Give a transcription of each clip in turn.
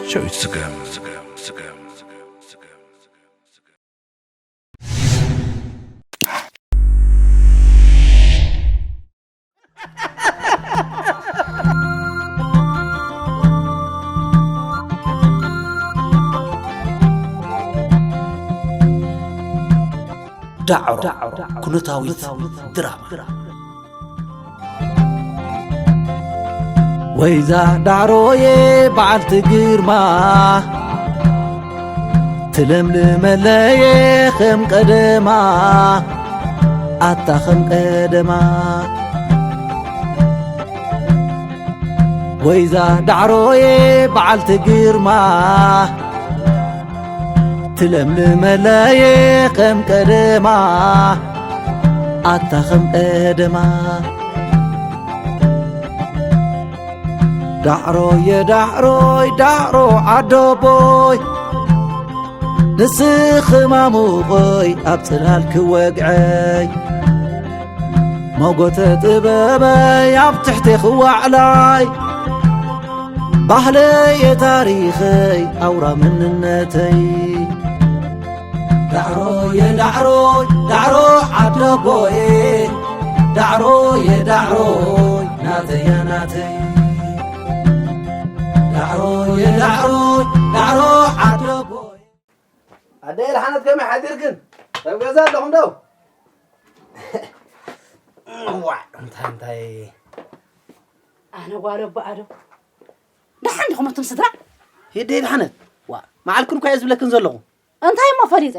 ሸዊት ስገም። ዳዕሮ ኩነታዊት ድራማ። ወይዛ ዳዕሮዬ በዓልቲ ግርማ፣ ትለምልመለየ ከም ቀደማ፣ ኣታ ከም ቀደማ። ወይዛ ዳዕሮዬ በዓልቲ ግርማ፣ ትለምልመለየ ከም ቀደማ፣ ኣታ ከም ቀደማ። ዳዕሮየ ዳዕሮይ ዳዕሮ ዓደቦይ፣ ንስኺ ማሙቐይ ኣብ ጽላል ክወግዐይ፣ ሞጎተ ጥበበይ ኣብ ትሕቴ ክዋዕላይ፣ ባህለየ ታሪኸይ ኣውራ መንነተይ። ዳዕሮየ ዳዕሮይ ዳዕሮ ዓደቦየ፣ ዳዕሮየ ዳዕሮይ ናተያ ናተይ። ዳዕሮየ ዳዕሮይ ዳዕሮ ዓደቦየ። ኣደ የድሓነት ከመይ ሓዲርክን? ኣብ ገዛ ኣለኹም ዶ? እዋዕ፣ እንታይ፣ እንታይ? ኣነ ጓል ኣቦ ኣዶ። ደሓን ዲኹም ኣቱም ስድራ? ሂደ የድሓነት። ዋ፣ መዓልክን እኳ እየ ዝብለክን ዘለኹ። እንታይ እሞ ፈሊጠ?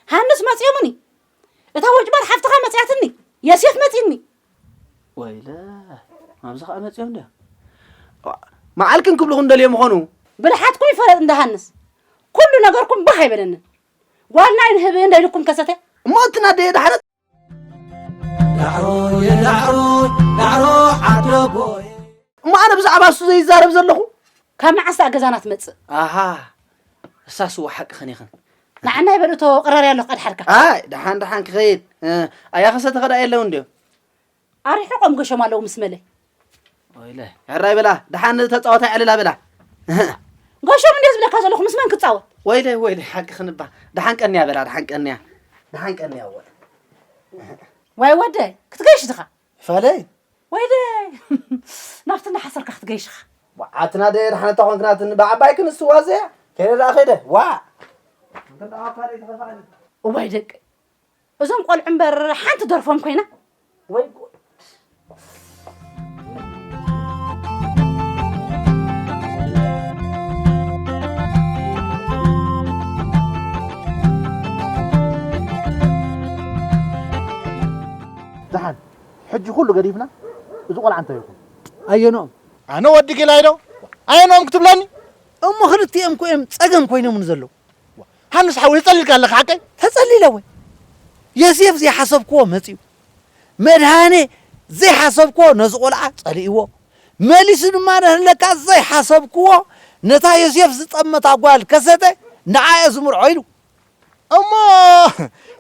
ሃንስ መጺኦምኒ። እታ ወጭባር ሓፍትኻ መጺኣትኒ። የሴፍ መጺኒ። ወይለ፣ ኣብዚ ኸኣ መጺኦም ድያ? ዋ፣ መዓልክን ክብልኹ እንደልዮም ምኾኑ? ብልሓትኩም ይፈለጥ እንዳ ሃንስ። ኩሉ ነገርኩም ባህ ኣይበለንን። ጓልና እዩ ንህብ እንደ ኢልኩም ከሰተ። እሞ እቲ ናደየ ዳሕረት። ዳዕሮ የዳዕሮ፣ ዳዕሮ ዓደቦይ። እሞ ኣነ ብዛዕባ እሱ ዘይዛረብ ዘለኹ? ካብ መዓስ ደኣ ገዛና ትመጽእ? ኣሃ፣ እሳስ እዋ ሓቅኽን ኢኽን። ንዓና ይበል እቶ ቅረር ያለኹ ቀድሓርካ። ኣይ፣ ደሓን ደሓን ክኸይድ። እ፣ ኣያ ኸሰተ ኸዳ የለው እንድዮ? ኣሪሕቆም ገሾም ኣለዉ ምስ መለ። ወይለ፣ ሕራይ በላ፣ ደሓን ተጻወታ ይዕልላ በላ። ገሾም እንድየ ዝብለካ ዘለኹ ምስ መን ክጻወት? ወይለ፣ ወይለ፣ ሓቅኽን እባ። ደሓን ቀንያ በላ፣ ደሓን ቀንያ። ደሓን ቀንያ እወ። ዋይ ወደ፣ ክትገይሽ ድኻ? ፋለይ። ወይደ፣ ናብቲ እናሓሰርካ ክትገይሽኻ። ዋ፣ ኣትና ደ ደሓን እታ ኾንክናትን ብዓባይ ክንስዋ ዘያ። ከይደ ደኣ ከይደ። ዋ። እዋይ ደቂ፣ እዞም ቆልዑ እምበር ሓንቲ ደርፎም ኮይና። ወይ ጉድ። ደሓን፣ ሕጂ ኩሉ ገዲፍና፣ እዚ ቆልዓ እንታይ ይኹን? ኣየንኦም? ኣነ ወዲ ጌላይ ዶ? ኣየንኦም ክትብለኒ? እሞ ክልቲኦም እኮ እዮም ጸገም ኮይኖምኒ ዘለዉ። ሃንስ ሓወይ፣ ተጸሊልካ ኣለኻ ሓቀይ? ተጸሊለ ወይ? የሴፍ ዘይሓሰብክዎ መጺኡ። መድሃኔ ዘይሓሰብክዎ ነዚ ቆልዓ ጸሊእዎ። መሊሱ ድማ ንህለካ ዘይሓሰብክዎ ነታ የሴፍ ዝጠመታ ጓል ከሰተ ንዓ እየ ዝምርዖ ኢሉ። እሞ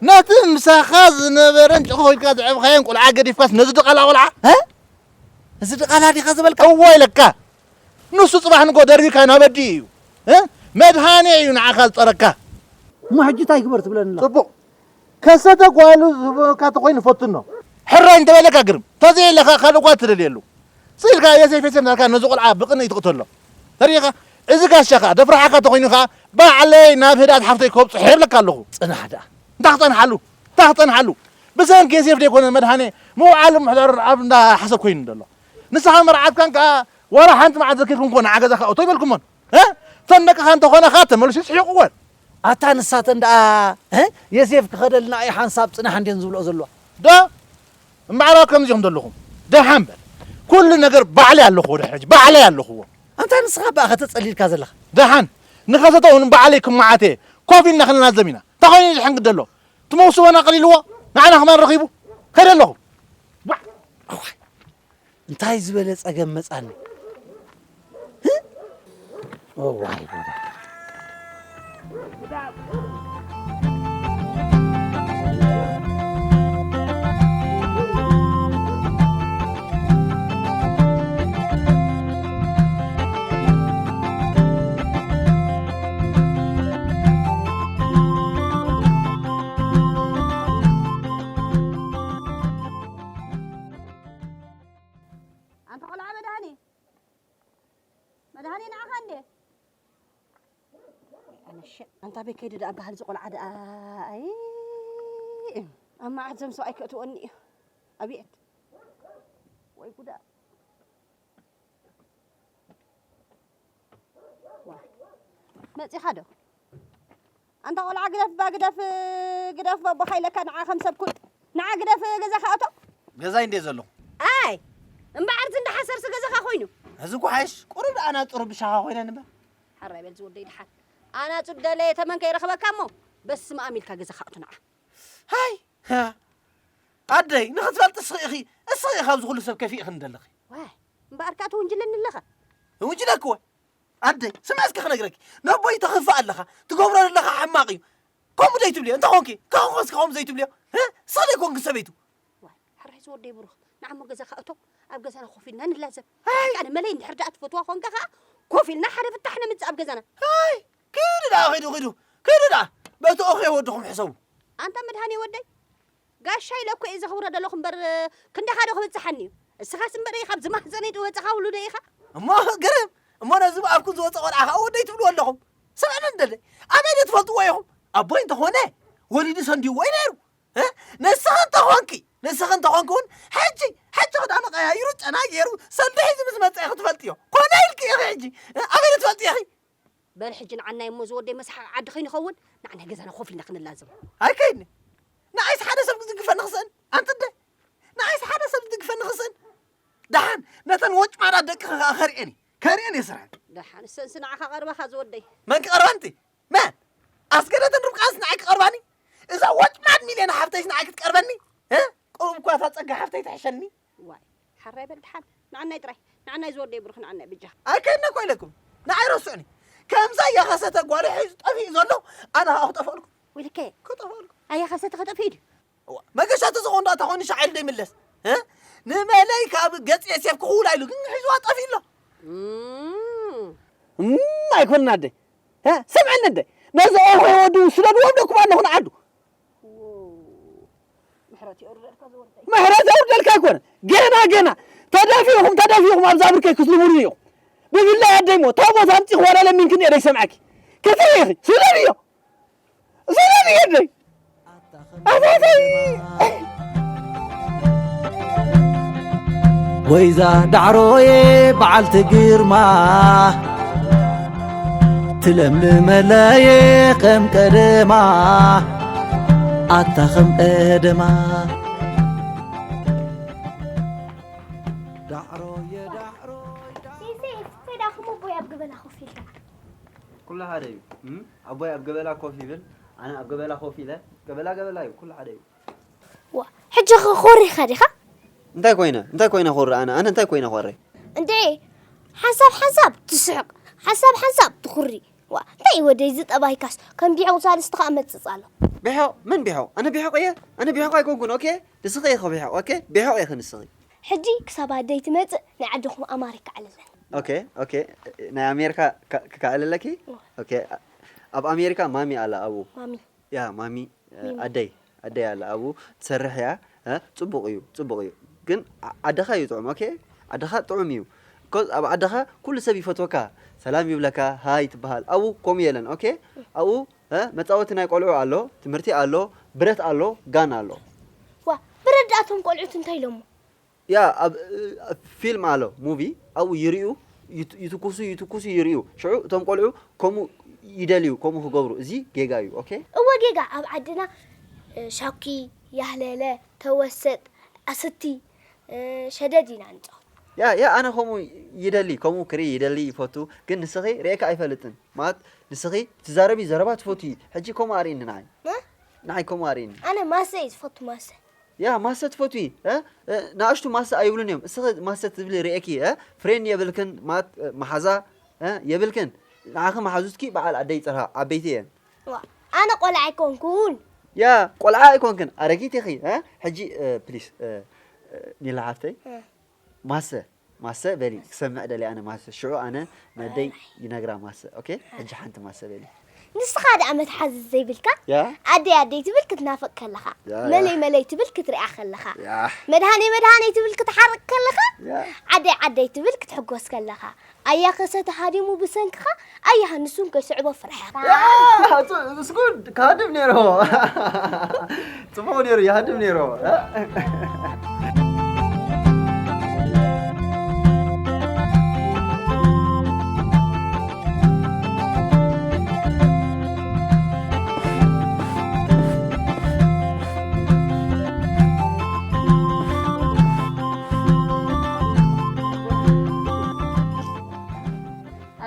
ነቲ ምሳኻ ዝነበረን ጭኾ ኢልካ ዘዕብኻዮን ቆልዓ ገዲፍካስ ነዚ ድቓላ ቆልዓ? እ? እዚ ድቓላ ዲኻ ዝበልካ? እወ ኢለካ። ንሱ ጽባሕ ንጎ ደርቢካ ናብ ኣዲኡ እዩ። እ? መድሃኔ እዩ ንዓኻ ዝጸረካ። እሞ ሕጂ እንታይ ግበር ትብለኒ ኣለኻ? ጽቡቕ። ከሰተ ጓሉ ዝህበካ ተኾይኑ ፈትኖ። ሕራይ እንተበለካ ግርም። ተዘየለካ ካልእ ጓል ትደልየሉ። ስኢልካ የሴፍ የሴፍ እንዳልካ ነዚ ቆልዓ ብቕንኢ ትቕተሎ። ተሪኻ፣ እዚ ጋሻ ኸኣ ደፍርሓካ ተኾይኑ ኸኣ ባዕለይ ናብ ህድኣት ሓፍተይ ከብጽሖ የብለካ ኣለኹ። ጽናሕ ደኣ። እንታይ ክጸንሓሉ? እንታይ ክጸንሓሉ? ብሰንኪ የሴፍ ደይኮነ መድሃኔ ምውዓል ምሕዳር ኣብ እንዳ ሓሰብ ኮይኑ ዘሎ። ንስኻ መርዓትካን ከኣ ዋላ ሓንቲ መዓልቲ ዘኪርኩም ኮነ ንዓ ገዛ ከኣ እቶ ይበልኩሞን። እ? እተን ደቅኻ እንተኾነ ኸኣ ተመልሱ ይስሕቕወን። ኣታ ንሳተን ደኣ፣ እ? የሴፍ ክኸደልና እዩ ሓንሳብ ጽናሕ እንድየን ዝብልኦ ዘለዋ። ዶ? እምበኣር ከምዚ ኢኹም ዘለኹም። ደሓን በል። ኩሉ ነገር ባዕለይ ኣለኹዎ፣ ድሕሪ ሕጂ ባዕለይ ኣለኹዎ። ኣንታ ንስኻ በኣ ከተጸሊልካ ዘለኻ? ደሓን። ንኸሰተ እውን ባዕለይ ክመዓት እየ። ኮፍ ኢልና ክንናዘም ኢና። እንታይ ኮይኑ ድሕን ግደሎ? እቲ መውስቦና ቀሊልዎ፣ ንዓና ከማን ረኺቡ። ከይደ ኣለኹ። ዋዕ! እዋይ! እንታይ ዝበለ ጸገም መጻኒ? ህ? እዋይ፣ እዋይ። ኣንታ በይ ከይዱ ደኣ በሃል ዝቆልዓ ደኣ። ኣይ፣ ኣብ መዓት ዘምሶ ኣይከእትወኒ እዩ። ኣብየት። ወይ ጉዳ። ዋ። መጺኻ ዶ? ኣንታ ቆልዓ ግደፍ፣ ባ ግደፍ፣ ግደፍ፣ በቦኻ ኢለካ ንዓ ከም ሰብ ኩን። ንዓ ግደፍ፣ ገዛኻ ኣቶ። ገዛይ እንዴ ዘለኹ? ኣይ፣ እምበኣር ዝንዳ ሓሰርሲ ገዛኻ ኮይኑ። እዚ እኮ ሓይሽ፣ ቁሩብ ኣናጹር ብሻኻ ኮይነ ንበ። ሓራይ በል ዝወደይ ድሓን። ኣናጹር ደለ ተመን ከይረኽበካ እሞ፣ በስመ ኣብ ኢልካ ገዛኻ ኣቶ ንዓ። ሃይ፣ ሃ። ኣደይ፣ ንኽትፈልጢ እስኺ ኢኺ፣ እስኺ ኢኺ ኣብዚ ኩሉ ሰብ ከፊእኽኒ ዘለኺ። ዋይ፣ እምበኣርካ ትውንጅለኒ ኣለኻ። እውንጅለኪ ወይ? ኣደይ፣ ስምዒ እስኪ ክነግረኪ። ነቦይ ተኽፍእ ኣለኻ፣ ትገብሮ ዘለኻ ሕማቕ እዩ። ከምኡ ዘይትብልዮ፣ እንታይ ኾንኪ? ከኾንኮ እስኪ ከምኡ ዘይትብልዮ። እ? እስኺ ዘይኮንኪ ሰበይቱ። ዋይ፣ ሕራይ ዝወደይ ብሩኽ፣ ንዓሞ ገዛኻ እቶ፣ ኣብ ገዛና ኮፍ ኢልና ንላዘብ። ኣይ! ኣነ መለይ እንድሕር ደኣ ትፈትዋ ኾንካ ኸኣ፣ ኮፍ ኢልና ሓደ ፍታሕ ነምጽእ ኣብ ገዛና። ኣይ! ኪዱ ደኣ፣ ኪዱ፣ ኪዱ፣ ኪዱ ደኣ። በቲ ኦኺ ወድኹም ሕሰቡ። ኣንታ መድሃኔ ወደይ፣ ጋሻ ኢለ እኮ እየ ዘኽብሮ ዘለኹ እምበር፣ ክንዳኻ ዶ ክብጽሓኒ እዩ? እስኻስ እምበር፣ ካብዚ ማህፀነይ ዝወፅኻ ውሉደይ ኢኻ። እሞ ግርም፣ እሞ ነዚ ብኣፍኩም ዝወፀ ቆልዓ ኸዓ ወደይ ትብልዎ ኣለኹም። ስምዕኒ እንደለ፣ ኣበይ ዶ ትፈልጥዎ ኢኹም? ኣቦይ እንተኾነ፣ ወሊዱ ሰንዲዎ እዩ ነይሩ። እ? ንስኺ እንተኾንኪ፣ ንስኺ እንተኾንኪ እውን፣ ሕጂ፣ ሕጂ ክዳኑ ቀያይሩ፣ ጨና ገይሩ፣ ሰልዲ ሒዙ ምስ መፀ ኢኺ ትፈልጥዮ። ኮነ ኢልኪ ኢኺ ሕጂ። እ? ኣበይ ዶ ትፈልጥዮ ኢኺ? በል ሕጂ ንዓናይ እሞ ዝወደይ መስሓቕ ዓዲ ከይንኸውን፣ ንዓናይ ገዛና ኮፍ ኢልና ክንላዘብ። ኣይከይድን። ንዓይስ ሓደ ሰብ ዝድግፈኒ ክስእን? ኣንቲ ኣደ፣ ንዓይስ ሓደ ሰብ ዝድግፈኒ ክስእን? ደሓን ነተን ወጭማዳ ደቅኺ ከኣ ከርእየን እየ። ከርእየን እየ ስርሐን። ደሓን እሰንስ ንዓኻ ቀርባኻ ዝወደይ። መን ክቐርባ ኣንቲ? መን? ኣስገደትን ርብቃንስ ንዓይ ክቐርባኒ? እዛ ወጭማድ ሚልዮን ሓፍተይስ ንዓይ ክትቀርበኒ? እ? ቁሩብ እኳ እታ ጸጋ ሓፍተይ ትሕሸኒ። ዋይ፣ ሓራይ በል ደሓን። ንዓናይ ጥራይ፣ ንዓናይ ዝወደይ ብሩኽ፣ ንዓናይ ብጃ። ኣይከድነ እኮ ኢለኩም። ንዓይ ረስዑኒ። ከምዛ የኸሰተ ጓል ሒዙ ጠፊኡ ዘሎ፣ ኣነ ኸኣ ክጠፍኣልኩም። ወይልከ፣ ክጠፍኣልኩም። ኣየኸሰተ ክጠፍእ ድዩ? እዋ፣ መገሻ ተዝኾን ዶ ኣታ ኾኒ ሻዕ ኢሉ ዘይምለስ? እ? ንመለይ ካብ ገጽ ሴፍ ክኽውላ ኢሉ ግን ሒዝዋ ጠፊኡ ኣሎ። እም። እም፣ ኣይኮነን ኣደ። እ? ስምዕኒ ኣደ። ነዚ ኦርኾ ወዱ ስደድዎም ደኩም ኣለኹ ንዓዱ። ምሕረት የውርደልካ ዝወደይ። ምሕረት የውርደልካ ኣይኮነ። ገና፣ ገና። ተደፊኹም፣ ተደፊኹም ኣብዛ ብርከይ ክትልሙኑ ኢኹም። ብፍላይ ኣደይ እሞ፣ እታ ቦታ ኣምጺኹ ዋላ ለሚንክኒ እየ ዘይሰምዓኪ። ክትርኢ ኢኺ። ስደድዮ። ስደድዮ ኣደይ። ኣታተይ። ወይዛ ዳዕሮየ በዓልቲ ግርማ፣ ትለምልመለየ ከም ቀደማ፣ ኣታ ከም ቀደማ። ዳዕሮየ ዳዕሮየ ዳዕሮየ። ሴሴ፣ እንታይ ደኣ ከም ኣቦይ ኣብ ገበላ ኮፍ ኢልካ? ኩሉ ሓደ እዩ። እም? ኣቦይ ኣብ ገበላ ኮፍ ይብል፣ ኣነ ኣብ ገበላ ኮፍ ኢለ፣ ገበላ ገበላ እዩ፣ ኩሉ ሓደ እዩ። ዋ፣ ሕጂ ኸ ኮሪኻ ዲኻ? እንታይ ኮይነ? እንታይ ኮይነ ኮሪ ኣነ? ኣነ እንታይ ኮይነ ኮሪ? እንዴ፣ ሓንሳብ ሓንሳብ ትስሕቕ፣ ሓንሳብ ሓንሳብ ትኹሪ። ዋ፣ እንታይ እዩ ወደይ እዚ ጠባይካስ? ከም ቢሖቕ ሳልስቲ ኸኣ መጽጽ ኣሎ። ቢሖቕ? መን ቢሖቕ? ኣነ ቢሖቕ እየ? ኣነ ቢሖቕ ኣይኮንኩን፣ ኦኬ? ንስኺ ኢኺ ቢሖቕ፣ ኦኬ? ቢሖቕ ኢኺ ንስኺ። ሕጂ ክሳብ ኣደይ ትመጽእ ናይ ዓድኹም ኣማሪካ ኣዕልለን። ኦኬ፣ ኦኬ። ናይ ኣሜሪካ ካ-፣ ክከኣለለኪ? ዋ። ኦኬ። ኣብ ኣሜሪካ ማሚ ኣላ ኣብኡ። ማሚ። ያ፣ ማሚ፣ እ፣ ሚሚ። ኣደይ፣ ኣደይ ኣላ ኣብኡ ትሰርሕ እያ። እ፣ ጽቡቕ እዩ፣ ጽቡቕ እዩ። ግን ዓ-፣ ዓድኻ እዩ ጥዑም፣ ኦኬ? ዓድኻ ጥዑም እዩ። ኮዝ ኣብ ዓድኻ ኩሉ ሰብ ይፈትወካ፣ ሰላም ይብለካ፣ ሃይ ትበሃል። ኣብኡ ከምኡ የለን፣ ኦኬ? ኣብኡ፣ እ፣ መጻወቲ ናይ ቆልዑ ኣሎ፣ ትምህርቲ ኣሎ፣ ብረት ኣሎ፣ ጋን ኣሎ። ዋ፣ ብረት ደኣ እቶም ቆልዑት እንታይ ኢሎሞ? ያ፣ ኣብ፣ ኣብ ፊልም ኣሎ፣ ሙቪ፣ ኣብኡ ይርእዩ፣ ይት-፣ ይትኩሱ፣ ይትኩሱ፣ ይርእዩ። ሽዑ እቶም ቆልዑ ከምኡ ይደልዩ፣ ከምኡ ክገብሩ። እዚ ጌጋ እዩ፣ ኦኬ? እወ ጌጋ፣ ኣብ ዓድና፣ እ፣ ሻኪ፣ ያህለለ፣ ተወሰጥ፣ ኣስቲ፣ እ፣ ሸደድ ኢና ንጻወት። ያ፣ ያ፣ ኣነ ከምኡ ይደሊ፣ ከምኡ ክርኢ ይደሊ፣ ይፈቱ። ግን ንስኺ ርእየካ ኣይፈልጥን። ማለት፣ ንስኺ ትዛረቢ ዘረባ ትፈትዊ። ሕጂ ከምኡ ኣርእይኒ ንዓይ። እ? ንዓይ ከምኡ ኣርእይኒ። ኣነ ማሰ እየ ዝፈቱ፣ ማሰ። ያ፣ ማሰ ትፈትዊ፣ እ? እ፣ ንኣሽቱ ማሰ ኣይብሉን እዮም። እስኺ ማሰ ትብሊ ርእየኪ፣ እ? ፍሬንድ የብልክን፣ ማት-፣ እ፣ መሓዛ፣ እ፣ የብልክን። ንዓኺ መሓዙትኪ በዓል ኣደይ ጽርሃ፣ ዓበይቲ እየን። ዋ፣ ኣነ ቆልዓ ኣይኮንኩን። ያ፣ ቆልዓ ኣይኮንክን፣ ኣረጊት ኢኺ፣ እ? ሕጂ፣ እ፣ ፕሊስ፣ እ፣ እ፣ ኒላ ሓፍተይ፣ እ። ማሰ፣ ማሰ በሊ፣ ክሰምዕ ደልየ ኣነ ማሰ። ሽዑ ኣነ ነደይ ይነግራ ማሰ። ኦኬ? ሕጂ ሓንቲ ማሰ በሊ። ንስኻ ደኣ መትሓዚ ዘይብልካ፣ ያ። ኣደይ ኣደይ ትብል ክትናፍቕ ከለኻ፣ ያ፣ ያ። መለይ መለይ ትብል ክትሪኣ ከለኻ፣ ያ። መድሃነይ መድሃነይ ትብል ክትሓርቕ ከለኻ፣ ያ። ዓደይ ዓደይ ትብል ክትሕጎስ ከለኻ፣ ኣያ ከሰተ ሃዲሙ ብሰንክኻ፣ ኣያ ሃንሱን ከይስዕቦ ፍርሕኻ። ያ፣ ሱ-፣ ስጉድ ክሃድም ነይርዎ። ጽቡቕ ነይሩ፣ ይሃድም ነይርዎ።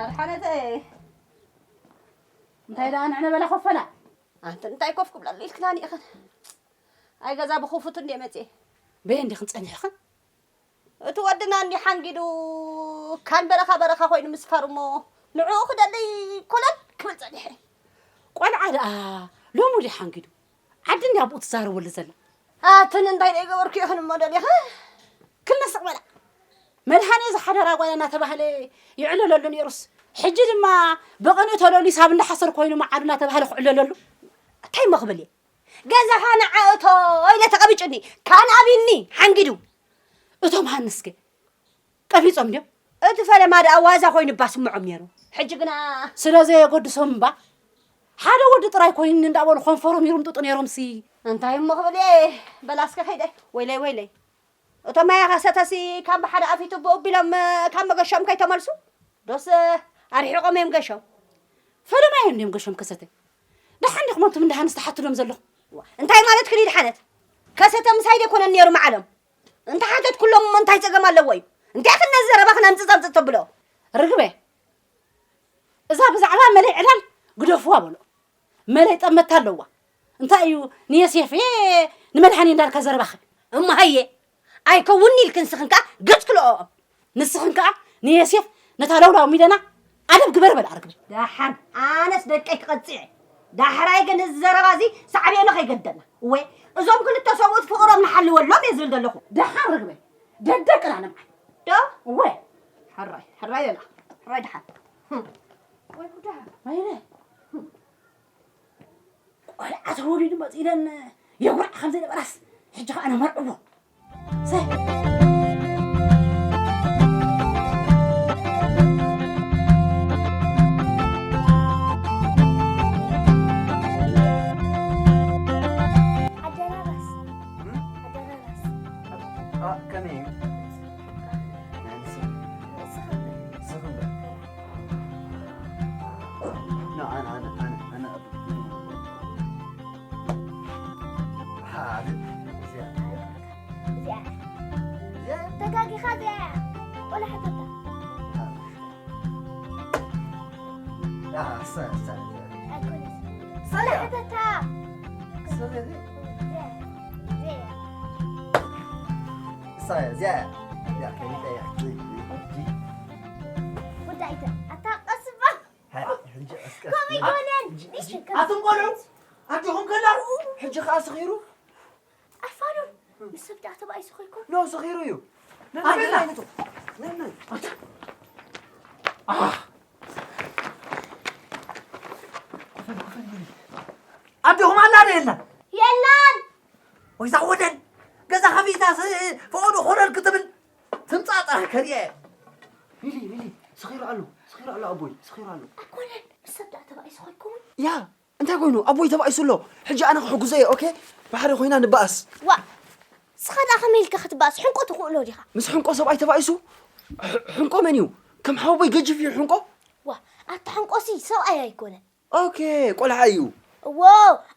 ኣርሓነተይ፣ እንታይ ደኣ ንዕነ በላ ኮፈላ? ኣንተ እንታይ ኮፍ ክብለሉ ኢልክናኒ ኢኽን? ኣይ ገዛ ብኽፉት እንዴ መጽኤ። በየ እንዲኽን ጸኒሕኽን? እቲ ወድና እንዲ ሓንጊዱ ካን በረኻ በረኻ ኮይኑ ምስፋር እሞ ንዕኡ ክደሊ ኮለል ክብል ጸኒሐ። ቆልዓ ደኣ ሎሚ ድዩ ሓንጊዱ? ዓዲ እንዲ ኣብኡ ትዛረበሉ ዘላ። ኣትን እንታይ ደይ ገበርኩ ኢኽን እሞ ደሊኸ? ክነስቕ በላ። መድሃኔ ዝሓደራ ጓል እናተባህለ ይዕለለሉ ነይሩስ፣ ሕጂ ድማ ብቕንኢ ተለሉ ሳብ እንዳሓሰር ኮይኑ መዓዱ እናተባህለ ክዕለለሉ። እንታይ እሞ ክብል እየ? ገዛኻ ንዓ እቶ ኢለ ተቐቢጭኒ፣ ካን ኣቢኒ ሓንጊዱ። እቶም ሃንስከ ቀቢጾም ድዮም? እቲ ፈለማ ደኣ ዋዛ ኮይኑ እባ ስምዖም ነይሩ። ሕጂ ግና ስለ ዘየገድሶም እባ፣ ሓደ ወዲ ጥራይ ኮይኑ እንዳበሉ ከንፈሮም ይርምጥጡ ነይሮምሲ። እንታይ እሞ ክብል እየ? በላስከ ከይደ። ወይለይ፣ ወይለይ። እቶም ኣያ ከሰተሲ ካብ ብሓደ ኣፊቱ ብኡ ቢሎም ካብ መገሾም ከይተመልሱ፣ ዶስ ኣርሒቖም እዮም ገሾም? ፈለማ እዮም እንድዮም ገሾም ከሰተ። ደሓን ዲኹም ኣንቱም እንዳ ሃንስ ትሓትሎም ዘለኹም? ዋ፣ እንታይ ማለት ክን ይድሓነት? ከሰተ ምሳይ ደይኮነን ነይሩ መዓሎም። እንተ ሓተት ኩሎም እንታይ ጸገም ኣለዎ እዩ? እንታይ ክን ነዚ ዘረባ ክን ኣምጽጽ ኣምጽጽ ተብሎ? ርግበ፣ እዛ ብዛዕባ መለይ ዕላል ግደፍዋ በሎ። መለይ ጠመታ ኣለዋ። እንታይ እዩ ንየሴፍ ንመድሃኔ እንዳልካ ዘረባኸ? እሞ ሃየ፣ ኣይከውን ኢልክን ንስኽን ከኣ ገጽ ክልኦኦም። ንስኽን ከኣ ንየሴፍ ነታ ለውላው ሚለና ኣደብ ግበር በል ኣርግቢ። ደሓን ኣነስ ደቀይ ክቐጽዕ። ዳሕራይ ግን እዚ ዘረባ እዚ ሳዕቤኑ ከይገደና። እወ፣ እዞም ክልተ ሰብኡት ፍቕሮም ንሓልወሎም እየ ዝብል ዘለኹ። ደሓን ርግበ፣ ደደቅና ንምዓል። ዶ? እወ። ሕራይ፣ ሕራይ በላ። ሕራይ ደሓን። ህም። ወይ ጉዳ። ወይነ። ቆልዓ ተወሊዱ መጺለን የጉርዓ ከም ዘይነበራስ ሕጂ ኸኣ ነመርዕዎ። ሰ-፣ ኣደራራስ። እም? ኣደራራስ። ኣ-፣ ከመይ እዩ? ናይ ንስኻ? ንስኻ? ንስኻ እምበር። ኖ፣ ኣነ፣ ኣነ፣ ኣነ፣ ኣነ። ሓደ፣ እዚኣ። እዚኣ። እዚኣ? ተጋጊኻ እዚኣ። ቆልዓ ሕተታ። ኣ፣ እሳ፣ እሳ፣ እሳ። ኣይኮነስ። እሳ እያ። ቆልዓ ሕተታ። እሳ እያ። እዚኣ። እዚኣ። እሳ እያ፣ እዚኣ እያ። እዚኣ፣ ከሚታ እያ። ወዳኢተ፣ ኣታ ቀስ በል። ሃይ፣ ሕጂ ቀስ፣ ቀስ። ከምኡ ኣይኮነን። ሕጂ፣ ሕጂ። ኣቱም ቆልዑ፣ ኣጆኹም ከላ፣ ሕጂ ኸኣ ስኺሩ። ኣይፋሉን። ምስ ሰብ ደኣ ተባኢሱ ኸይኮን? ኖ፣ ስኺሩ እዩ። ነን፣ ኣደላ። ነን፣ ነን፣ ነን። ኣታ። ኣህ። ክፈል፣ ክፈል፣ ክፈል። ኣዴኹም ኣላ ዶ የላን? የላን። ወይዛ ወደል፣ ገዛ ከፊታ ስ-፣ ፈቐዶ ኾለል ክትብል ትምጻእ ጥራሕ ከርእየ። ሚሊ፣ ሚሊ፣ ስኺሩ ኣሎ፣ ስኺሩ ኣሎ ኣቦይ፣ ስኺሩ ኣሎ። ኣይኮነን፣ ምስ ሰብ ደኣ ተባኢሱ ኸይኮን? ያ፣ እንታይ ኮይኑ? ኣቦይ ተባኢሱ ኣሎ። ሕጂ ኣነ ክሕግዞ እየ፣ ኦኬ? ብሓደ ኮይና ንባኣስ። ዋ፣ ንስኻ ደኣ ከመይ ኢልካ ክትባኣስ? ሕንቆ ትኽእሎ ዲኻ? ምስ ሕንቆ ሰብኣይ ተባኢሱ? ሕ-፣ ሕንቆ መን እዩ? ከም ሓወቦይ ገጅፍ እዩ ሕንቆ? ዋ፣ ኣታ ሕንቆሲ ሰብኣይ ኣይኮነን። ኦኬ፣ ቆልዓ እዩ። እዎ፣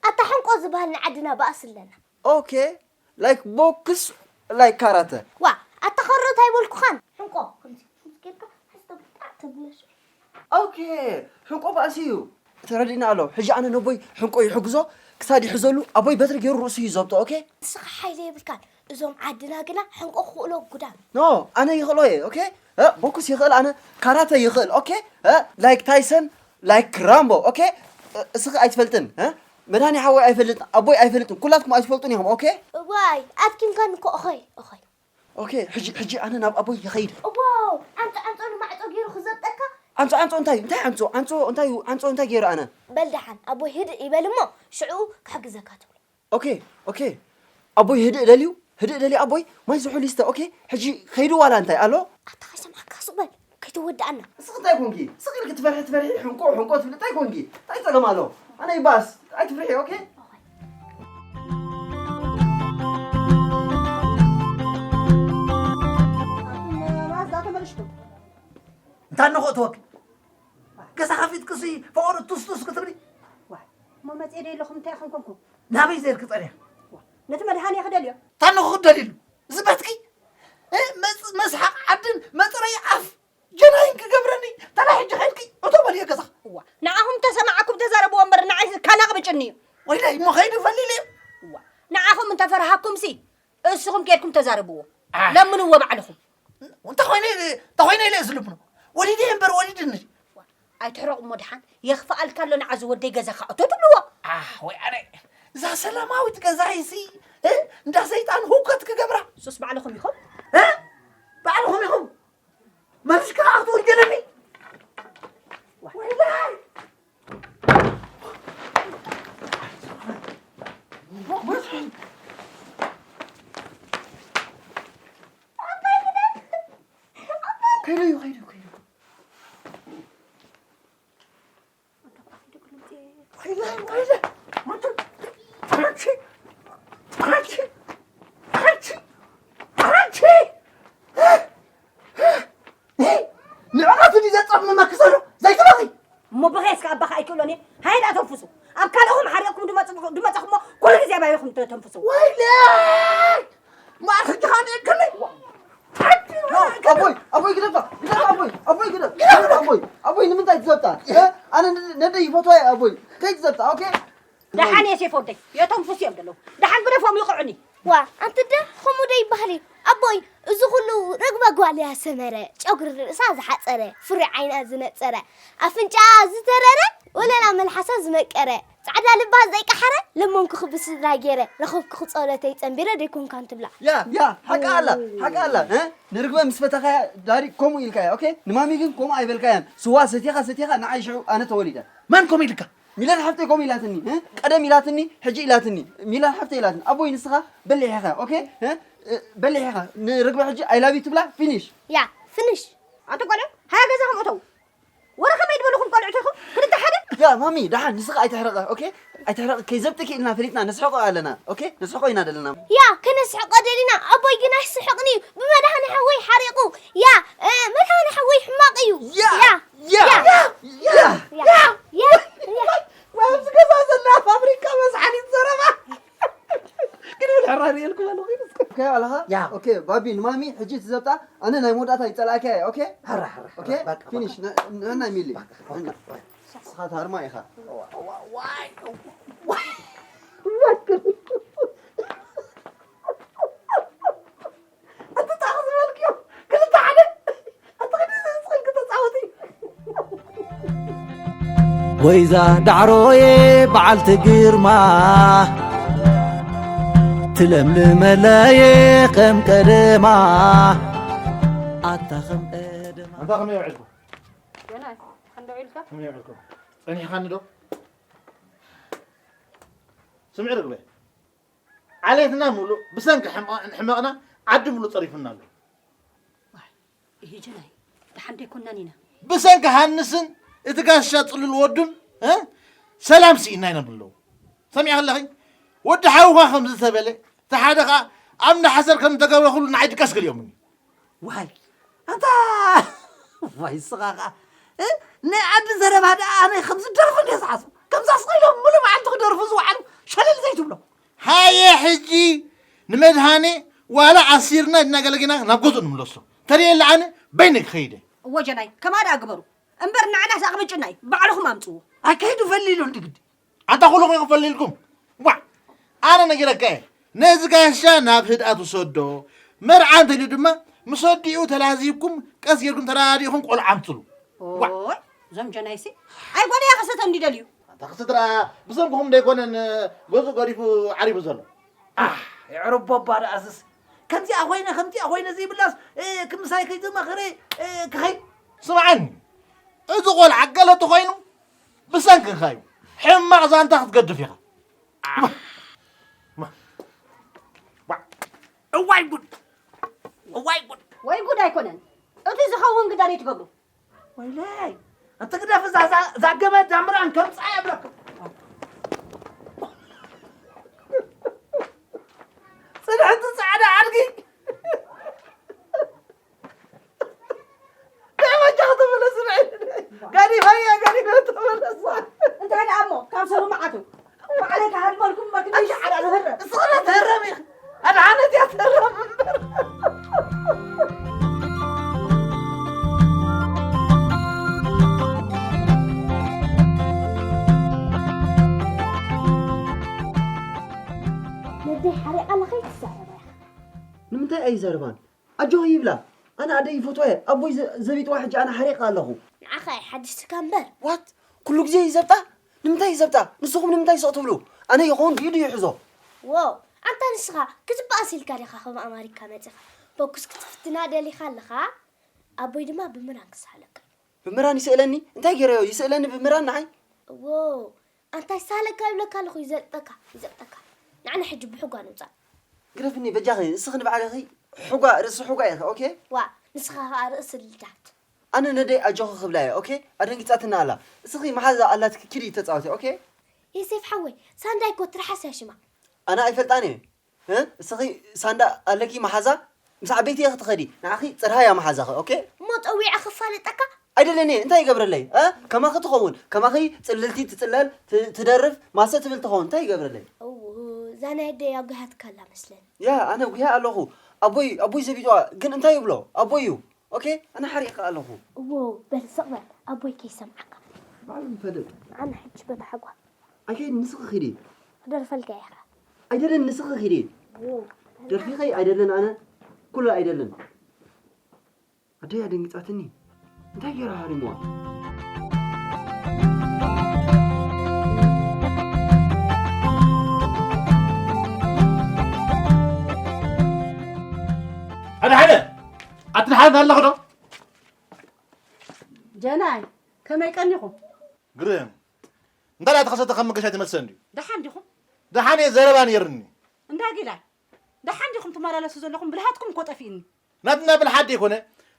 ኣታ ሕንቆ ዝበሃል ንዓድና ባእሲ ኣለና። ኦኬ፣ ላይክ ቦክስ፣ ላይክ ካራተ። ዋ፣ ኣታ ኸሮት ኣይበልኩኻን። ሕንቆ፣ ከምዚ፣ ከምዚ ጌርካ፣ ሓስቶ ብጣዕ ተብለሽ። ኦኬ፣ ሕንቆ ባእሲ እዩ። ተረዲእና ኣሎ። ሕጂ ኣነ ነቦይ ሕንቆ ይሕግዞ፣ ክሳድ ይሕዘሉ፣ ኣቦይ በትሪ ገይሩ ርእሱ እዩ ዘብጦ፣ ኦኬ? ንስኻ ሓይሊ የብልካን። እዞም ዓድና ግና ሕንቆ ክኽእሎ ጉዳም። ኖ፣ ኣነ ይኽእሎ እየ፣ ኦኬ? እ፣ ቦክስ ይኽእል፣ ኣነ ካራተ ይኽእል፣ ኦኬ? እ፣ ላይክ ታይሰን፣ ላይክ ራምቦ፣ ኦኬ? እ፣ እስኺ ኣይትፈልጥን፣ እ? መድሃኒ ሓወይ ኣይፈልጥን፣ ኣቦይ ኣይፈልጥን፣ ኩላትኩም ኣይትፈልጡን ኢኹም፣ ኦኬ? እዋይ፣ ኣድኪምካኒ እኮ፣ ኦኸይ፣ ኦኸይ። ኦኬ፣ ሕጂ፣ ሕጂ ኣነ ናብ ኣቦይ ይኸይድ። እዋው፣ ዓንጾ፣ ዓንጾ ንማዕጾ ገይሩ ክዘብጠካ፣ ኣንጾ ኣንጾ እንታይ እንታይ ኣንጾ ኣንጾ እንታይ ኣንጾ እንታይ ገይሩ ኣነ? በል ደሓን ኣቦይ ህድእ ይበል እሞ ሽዑ ክሕግዘካ ትብሎ። ኦኬ ኦኬ ኣቦይ ህድእ ደልዩ ህድእ ደልዩ ኣቦይ ማይ ዝሑል ይስተ። ኦኬ ሕጂ ከይዱ ዋላ እንታይ ኣሎ? ኣታ ከይሰማዕካ ሱቕ በል ከይትወድኣና። እስኺ እንታይ ኮንኪ? ስቕ ኢልኪ ትፈርሒ ትፈርሒ ሕንቆ ሕንቆ ትብሊ እንታይ ኮንኪ? እንታይ ጸገም ኣሎ? ኣነ ይባስ ኣይትፍርሒ። ኦኬ። እንታ ንኽእትወኪ ገዛ ከፊትክሲ ፈቐዶ ቱስቱስ ክትብሊ ዋይ እሞ መፅኤ ዶ የለኹም እንታይ ከም ኮንኩ ናበይ ዘር ክፀርያ ነቲ መድሃኒ ክደልዮ ታንኹ ክደልሉ ዝበትኪ መስሓቕ ዓድን መፅረይ ኣፍ ጀናይን ክገብረኒ ተላ ሕጂ ኸልኪ እቶ በልዮ ገዛ እዋ ንዓኹም ተሰማዓኩም ተዛረብዎ እምበር ንዓይ ካናቕ ብጭኒ እዩ ወይለይ እሞ ኸይዱ ፈሊለ እዩ እዋ ንዓኹም እንተፈርሃኩምሲ እስኹም ኬድኩም ተዛረብዎ ለምንዎ ባዕልኹም እንተኾይነ ኢለ ዝልምኖ ወሊደ እምበር ወሊድኒ ኣይትሕረቑ እሞ ደሓን የኽፍኣልካ ኣሎ ንዓ ዝወደይ ገዛኻ እቶ ትብልዎ ኣህ ወይ ኣነ እዛ ሰላማዊት ገዛይሲ እንዳ ሰይጣን ህውከት ክገብራ ሱስ ባዕልኹም ኢኹም ባዕልኹም ኢኹም መምሽ ከዓ ክትውንጀለኒ ወይላይ ከይዱ እዩ ከይዱ ከይዱ ንዕቐት እንዲ ዘጸምመኪ ዘሎ ዘይትበኺ እሞ ብኸየስ ከኣ ኣባኻ ኣይክእሎን እየ ሃይዳ ተንፍሱ ኣብ ካልእኹም ሓሪቕኩም ድመጽኹሞ ኩሉ ግዜ ኣባይኹም ተንፍሱ ወይለይ ማር ሕጂ ኻን የክልይ ኣቦይ ኣቦይ ግደፋ ግደፋ ኣቦይ ኣቦይ ግደፍ ግደፍ ኣቦይ ኣቦይ ንምንታይ ትዘብጣ ኣነ ነደይ ይፈትዋ ኣቦይ ከይትዘብጣ ኦኬ ደሓን እየ ሴፍ ወደይ የተንፍሱ እዮም ዘለዉ ደሓን ግደፎም ይቕዑኒ ዋ ኣንቲ ደ ከምኡ ዶ ይበሃል እዩ ኣቦይ እዚ ኩሉ ረግባ ጓል እያ ሰመረ ጨጉሪ ርእሳ ዝሓፀረ ፍሪ ዓይና ዝነፀረ ኣፍንጫኣ ዝተረረ ወለላ መልሓሳ ዝመቀረ ጻዕዳ ልባ ዘይቀሓረ ለመንኩኺ ብስድራ ገይረ ረኸብኩኺ ጸሎተይ ጸንቢረ ደይኮንካን ትብላ። ያ ያ ሓቃ ኣላ ሓቃ ኣላ እ ንርግበ ምስ ፈተኻያ ዳሪ ከምኡ ኢልካያ ኦኬ ንማሚ ግን ከምኡ ኣይበልካያን ስዋ ሰቲኻ ሰቲኻ ንዓይ ሽዑ ኣነ ተወሊደ። መን ከምኡ ኢልካ? ሚለን ሓፍተይ ከምኡ ኢላትኒ እ ቀደም ኢላትኒ ሕጂ ኢላትኒ ሚለን ሓፍተይ ኢላትኒ ኣቦይ ንስኻ በሊሕ ኢኻ ኦኬ እ በሊሕ ኢኻ ንርግበ ሕጂ I love you ትብላ ፊኒሽ። ያ ፍንሽ። ኣንቱም ቆልዑ ሃያ ገዛኹም እተዉ። ወረ ከመይ ድበልኹም ቆልዑት ኢኹም ክልተ ሓደ። ያ ማሚ ደሓን ንስኺ ኣይትሕረቒ ኦኬ ኣይትሕረቒ ከይዘብጥኪ ኢልና ፈሊጥና ነስሕቖ ኣለና ኦኬ ነስሕቖ ኢና ደለና። ያ ከነስሕቆ ደሊና ኣቦይ ግን ኣይስሕቕን እዩ ብመድሃኒ ሓወይ ሓሪቑ ያ መድሃኒ ሓወይ ሕማቕ እዩ። ያ ያ ያ ያ ያ ኣብዚ ገዛ ዘላ ፋብሪካ መስሓሊት ዘረባ ግን ብል ሕራር የልኩም ኣለኹ ኢሉ እስከ ከይ ኣለኻ ያ ኦኬ ባቢ ንማሚ ሕጂ ትዘብጣ ኣነ ናይ መወዳእታ ይጸላእካ እየ ኦኬ ሕራ ሕራ ኦኬ ፊኒሽ ንሕና ሚሊ ንስኻ ታርማ ኢኻ ወይዛ ዳዕሮየ በዓልቲ ግርማ ትለምልመለየ ከም ቀደማ ኣታ ከም ቀደማ ኣንታ ከመይ ውዕልኩም? ገና ሓንዶ ኢልካ ከመይ ውዕልኩም? ጸኒሕካኒ ዶ? ስምዒ ርግበ ዓሌትና ምሉእ ብሰንኪ ሕመቕና ዓዲ ምሉእ ጸሪፉና ኣሎ። እሂ ጀናይ ደሓን ደይኮናን ኢና ብሰንኪ ሃንስን እቲ ጋሻ ጽሉል ወዱን እ ሰላም ስኢና ኢና ብለው ሰሚዕ ከለኺ ወዲ ሓውኻ ከም ዝተበለ እቲ ሓደ ኸዓ ኣብ እንዳ ሓሰር ከም ዝተገብረ ኩሉ ንዓይ ድቀስ ገሊኦምኒ ዋይ ኣንታ ዋይ ስኻ ኸዓ እ ናይ ዓዲ ዘረባ ደኣ ኣነ ከምዚ ደርፊ እንደ ዝሓስቡ ከምዛ ስቕ ኢሎም ሙሉ መዓልቲ ክደርፉ ዝወዓሉ ሸለል ዘይትብሎም ሃየ ሕጂ ንመድሃኔ ዋላ ኣሲርና እናገለገና ናብ ገዝኡ ንምለሶ ተደየለ ኣነ በይነ ክኸይደ እወ ጀናይ ከማ ደኣ ግበሩ እምበር ንዓናስ ኣቕብጭናይ ባዕልኹም ኣምፅዎ ኣካይዱ ፈሊሉ እንዲ ግዲ ኣንታ ኩልኹም ኢኹም ፈሊልኩም ዋ ኣነ ነጊረካ እየ ነዚ ጋሻ ናብ ህድኣት ውሰዶ መርዓ እንተልዩ ድማ ምስ ኣዲኡ ተላዚብኩም ቀስ ጌርኩም ተራዲእኹም ቆልዓ ኣምፅሉ እዞም ጀናይሲ ኣይ ጓል እያ ክሰተ እንዲ ደልዩ ኣንታ ክስድራ ብሰንኩኹም ደይኮነን ገዝኡ ገዲፉ ዓሪቡ ዘሎ ኣሕ የዕርቦ ኣባ ደኣስስ ከምዚኣ ኮይነ ከምዚኣ ኮይነ ዘይብላስ ክምሳይ ከይተማኸረ ክኸይ ስምዓኒ እዚ ቆልዓ ገለ ተኾይኑ ብሰንክኻ እዩ። ሕማቕ ዛንታ ክትገድፍ ኢኻ። እዋይ ጉድ! እዋይ ጉድ! ወይ ጉድ ኣይኮነን። እቲ ዝኸውን ግዳ ዘይትገብሩ። ወይለይ! ኣቲ ግደፍ እዛ፣ እዛ፣ እዛ ገመድ ዳምራን ከምጽኣ የብለካ። ጽንሕቲ ጻዕዳ ኣድጊ! ደበጃ ተመለስ ንዒ። ገዲፈያ፣ ገዲፈ ተመለስ። እንታይ ደኣ እሞ፣ ካብ ሰሩ መዓቱ። ባዕለይ ክሃድመልኩም እምበር ክንደይ ሸዓዳ ዝህረም። እስኽና ትህረም ኢኺ። ኣድሓነት እያ ትህረም እምበር። ነደይ ሓሪቓ ኣለኸ ይትዛረባ ኢኻ። ንምንታይ ኣይዛረባን? ኣጆኺ ይብላ። ኣነ ኣደይ ይፈትዋ እየ። ኣቦይ ዘ-፣ ዘቢጥዋ ሕጂ ኣነ ሓሪቐ ኣለኹ። ንዓኻ እየ ሓዲስካ እምበር። ዋት? ኩሉ ግዜ ይዘብጣ? ንምንታይ ይዘብጣ? ንስኹም ንምንታይ ስቕ ትብሉ? ኣነ ይኸውን ድዩ ድዩ ይሕዞ? ዎ፣ ኣንታ ንስኻ ክትበኣስ ኢልካ ዲኻ ካብ ኣማሪካ መጺኻ? ቦክስ ክትፍትና ደሊኻ ኣለኻ? ኣቦይ ድማ ብምራን ክስሓለካ። ብምራን ይስእለኒ? እንታይ ገይረዮ? ይስእለኒ ብምራን ንዓይ? ዎ፣ ኣንታ ይሳለካ ይብለካ ኣለኹ፣ ይዘብጠካ፣ ይዘብጠካ። ንዓና ሕጂ ብሕጓ ንውጻእ። ግደፍኒ በጃኺ፣ እስኺ ንባዕልኺ ሕጓ፣ ርእሲ ሕጓ ኢኺ፣ ኦኬ? ዋ፣ ንስኻ ኸኣ ርእሲ ልዳት። ኣነ ነደይ ኣጆኺ ክብላ እየ፣ ኦኬ? ኣደንጊጻትና ኣላ። እስኺ መሓዛ ኣላትኪ፣ ኪዲ ተጻወቲ፣ ኦኬ? የሴፍ ሓወይ፣ ሳንዳይ እኮ ትርሓስ እያ ሽማ። ኣነ ኣይፈልጣን እየ። እ? እስኺ ሳንዳ ኣለኪ መሓዛ? ምስ ዓበይቲ እየ ክትኸዲ። ንዓኺ ጽርሃያ መሓዛኺ፣ ኦኬ? እሞ ጸዊዐ ክፋለጠካ? ኣይደልን እየ፣ እንታይ ይገብረለይ? እ? ከማኺ ትኸውን፣ ከማኺ ጽልልቲ ትጽለል፣ ት-፣ ትደርፍ፣ ማሰ ትብል ትኸውን፣ እንታይ ይገብረለይ? እው፣ እዛ ናይ ኣደይ ኣጉሃትካ ኣላ መስለኒ። ያ፣ ኣነ ጉያ ኣለኹ። ኣቦይ፣ ኣቦይ ዘቢጥዋ፣ ግን እንታይ ይብሎ? ኣቦይ እዩ። ኦኬ፣ ኣነ ሓሪቐ ኣለኹ። እዎ፣ በል ስቕ በል፣ ኣቦይ ከይሰምዓካ። ባዕሉ ይፈልጥ። ኣነ ሕጂ በታ ሓጓ። ኣይከይድ፣ ንስኺ ኺዲ። ክደርፈልካ ኢኻ። ኣይደልን፣ ንስኺ ኺዲ። እዎ። ደርፊኸይ ኣይደልን ኣነ፣ ኩሉ ኣይደልን። ኣደይ ኣደንጊጻትኒ። እንታይ ገይራ ሃሪምዋ? ኣድሓነ! ኣትድሓነት ኣለኹ ዶ? ጀናይ፣ ከመይ ቀኒኹም? ግርም። እንታይ ደኣ ተኸሰተ ካብ መገሻ ትመልሰን ድዩ? ደሓን ዲኹም? ደሓን እየ፣ ዘረባ ነይርኒ። እንዳ ጊላይ፣ ደሓን ዲኹም ትመላለሱ ዘለኹም? ብልሃትኩም እኮ ጠፊእኒ። ናትና ብልሓት ዘይኮነ፣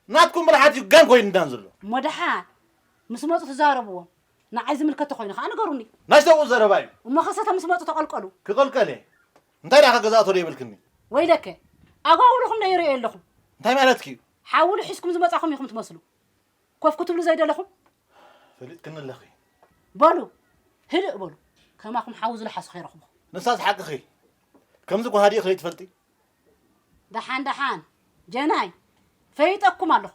ናትኩም ብልሓት እዩ ጋን ኮይኑ ዳን ዘሎ። እሞ ደሓን ምስ መጹ ትዛረብዎም። ንዓይ ዝምልከት ተኾይኑ ኸኣ ንገሩኒ። ናይ ሰብኡ ዘረባ እዩ። እሞ ኸሰተ ምስ መጹ ተቐልቀሉ። ክቐልቀል እየ። እንታይ ደኣ ከገዛእቶ ዶ ይብልክኒ? ወይለከ፣ ኣጓጉልኹም ዶ ይርእዮ ኣለኹም? እንታይ ማለትኪ እዩ? ሓውሉ ሒዝኩም ዝመጻኹም ኢኹም ትመስሉ። ኮፍ ክትብሉ ዘይደለኹም? ፈሊጥክኒ ኣለኺ። በሉ፣ ህድእ በሉ። ከማኹም ሓው ዝለሓሱ ከይረኽቡ። ንሳስ ሓቅኺ። ከምዚ ጓሃዲ ኢኺ ትፈልጢ? ደሓን፣ ደሓን። ጀናይ፣ ፈይጠኩም ኣለኹ።